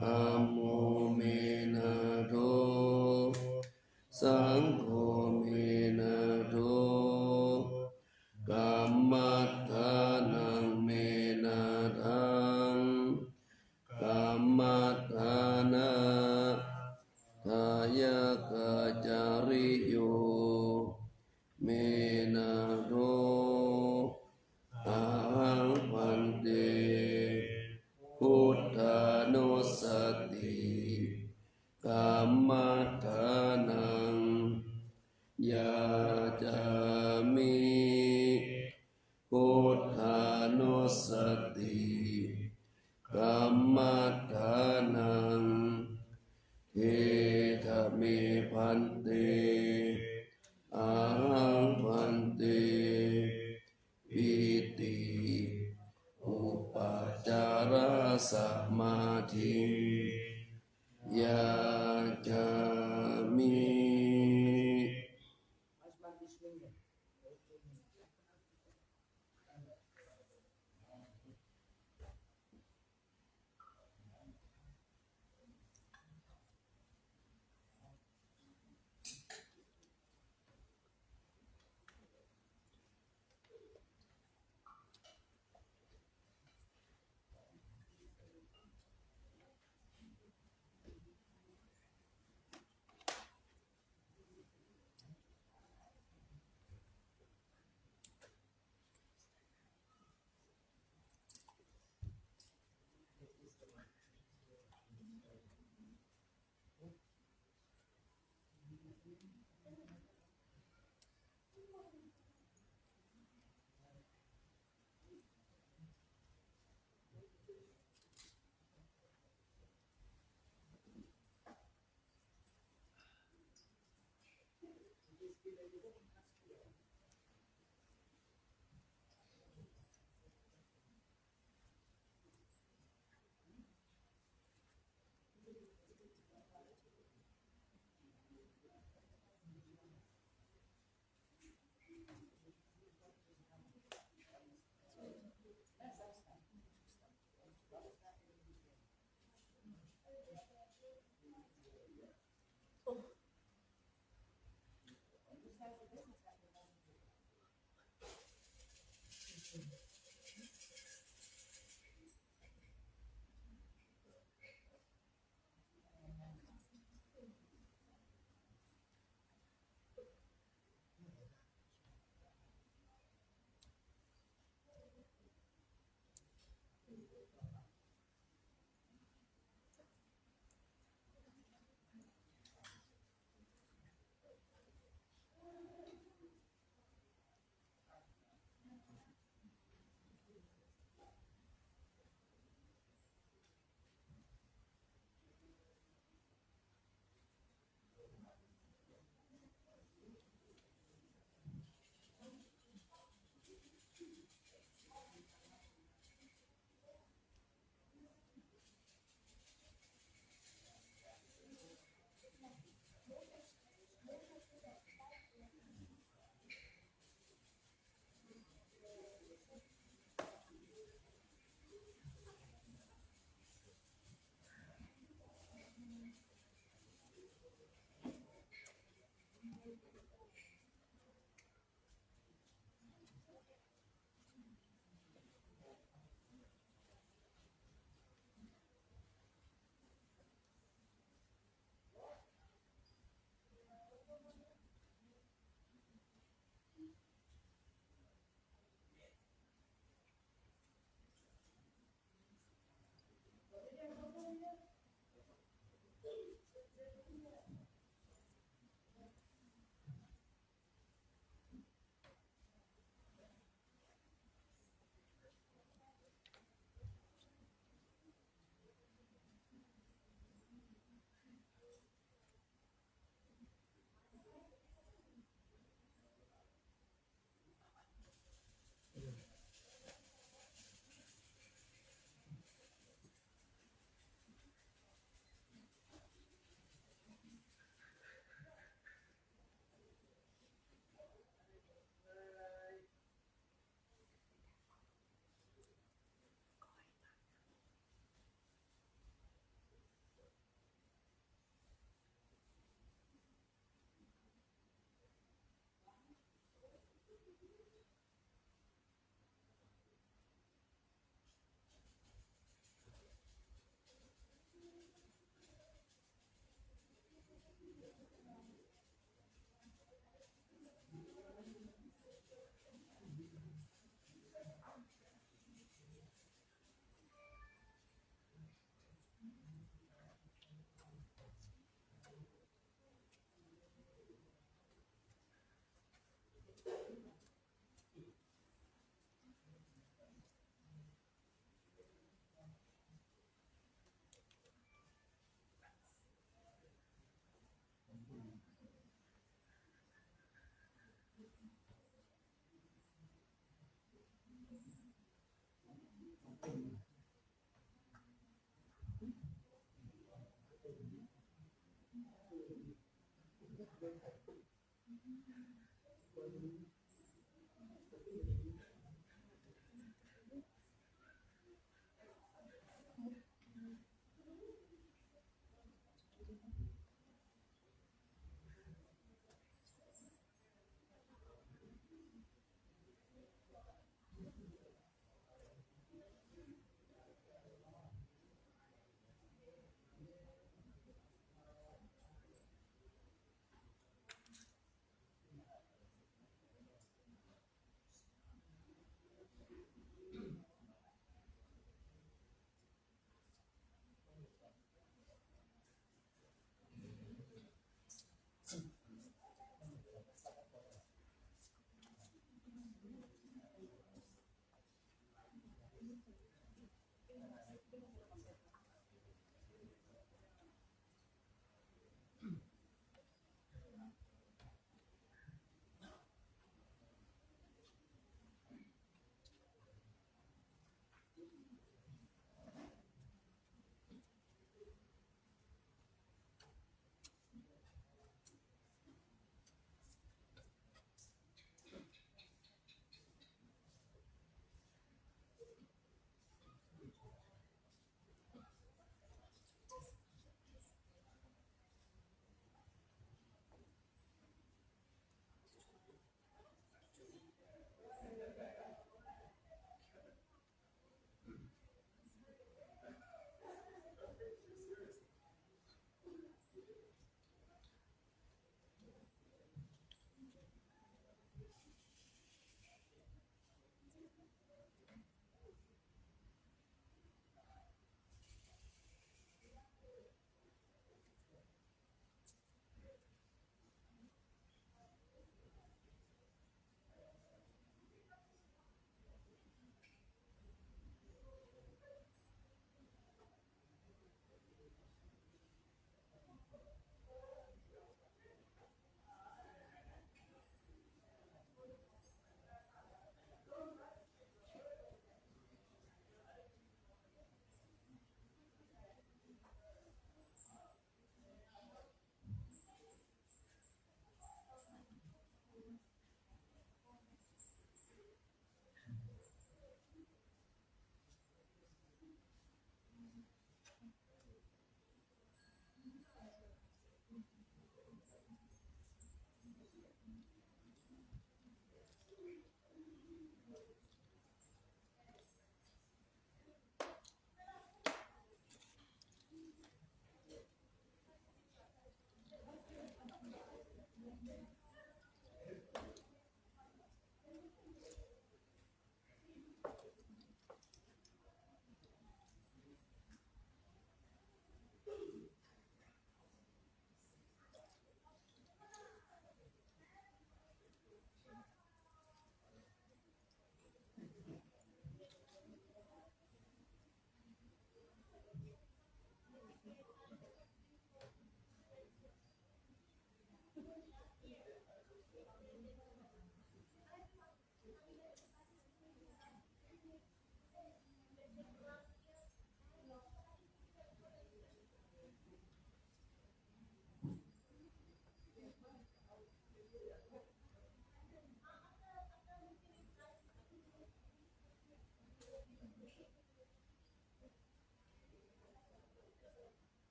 dhammo me nātho, saṅgho me nātho, kammaṭṭhānaṃ me nāthaṃ, kammaṭṭhānadāyakācariyo me nātho. Ahaṃ bhante buddhānussati kammaṭṭhānaṃ yācāmi. Buddhānussati kammaṭṭhānaṃ. Khetame bhante. Ahaṃ bhante pīti upācarasamādhiṃ yācāmi.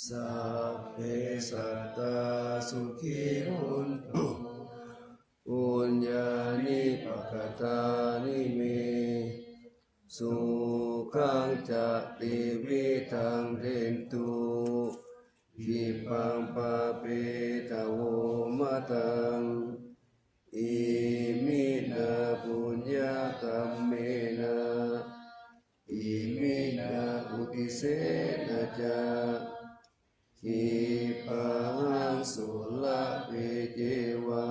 Sabbe sattā sukhī hontu, puññāni pakatāni me, sukhañca tividhaṃ dentu, khippaṃ pāpetha vomataṃ. Iminā puññakammena, iminā uddisena ca, khippāhaṃ sulabhe ceva,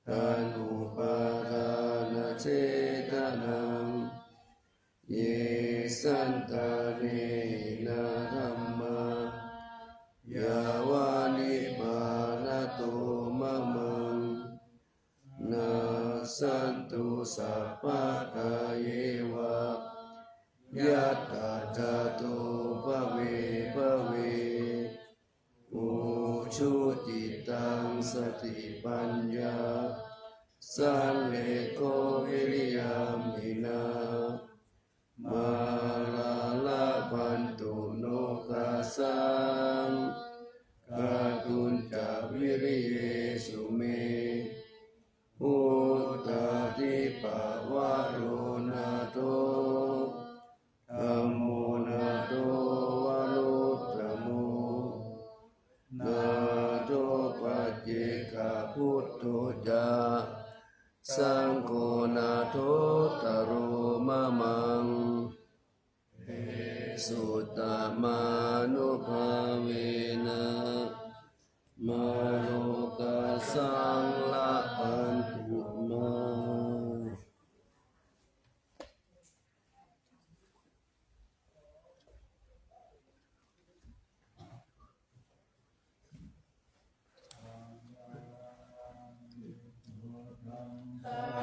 taṇhupādānachedanaṃ. Ye santāne hīnā dhammā, yāva nibbānato mamaṃ, nassantu sabbadā yeva, yattha jāto bhave bhave. Ujucittaṃ satipaññā, sallekho viriyamhinā, mārā labhantu nokāsaṃ, kātuñca viriyesu me. Uttānapavaro nātho, dhammo nātho varuttamo, nātho paccekabuddho ca, saṅgho nāthottaro mamaṃ. Tesottamānubhāvena, mārokāsaṃ labhantu mā.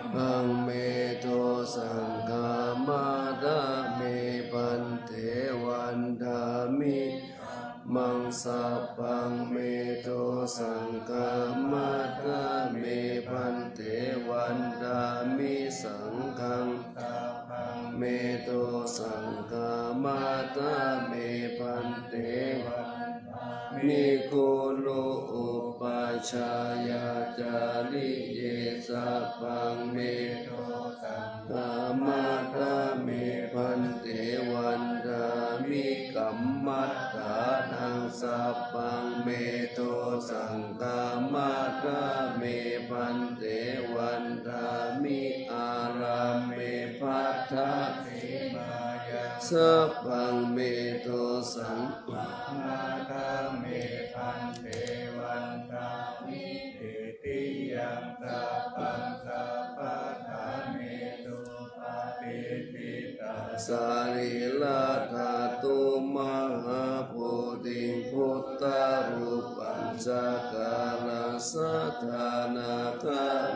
Sabbaṃ me dosaṃ khamatha me bhante, vandāmi dhammaṃ. Sabbaṃ me dosaṃ khamatha me bhante, vandāmi saṅghaṃ. Sabbaṃ me dosaṃ khamatha me bhante, vandāmi guruṃ upajjhāyācariye. Sabbaṃ me dosaṃ khamatha me bhante, vandāmi kammaṭṭhānaṃ. Sabbaṃ me dosaṃ khamatha me bhante, vandāmi ārāme bhaddasīmāya. Sabbaṃ me dosaṃ khamatha me bhante, vandāmi titiyaṃ. Sabbaṃ sabbaṭṭhānesu patiṭṭhita sarīradhātu, mahābodhiṃ buddharūpaṃ sakalasathanaṃ.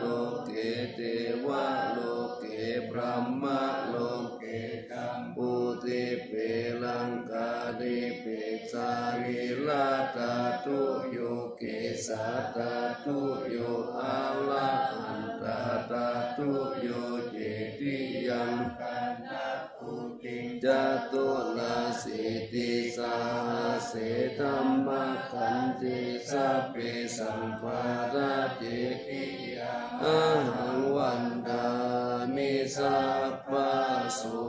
Loke devaloke brahmaloke jambudīpe laṅkādīpe sarīradhātuyo kesādhātuyo arahantāthātuyo cetiyaṃ gaṇhattu tiṃ caturāsītisahassadhammakkhandhe sabbesaṃ pāracetiyaṃ ahaṃ vandāmi sabbaso.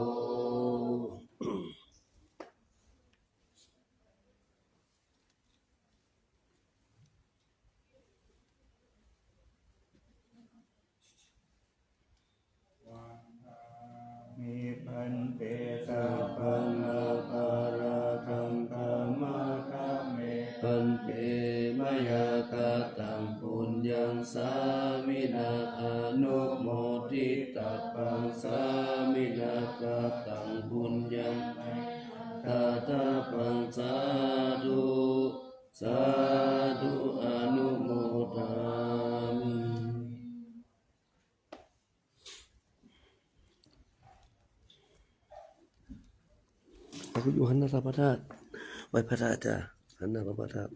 บᱷານເຕ ສັບພັງ ອະປາຣະທັງ ຂະມາທະເມ ບພານເຕ ມະຍາ ຂະຕັງ ປຸນຍັງ ສາມິນາ ອະນຸໂມທິຕະບບັງ ສາມິນາ ຂະຕັງ ປຸນຍັງ ມະຍາ ທາທະບບັງ ສາທຸ ສາທຸ ອະນຸໂມທາມິ. ເອົາ ຢູ່ຫັ້ນນະ ພະທາດ ໄຫວ້ພະທາດຈ້າ ຫັ້ນນະ ພະທາດ.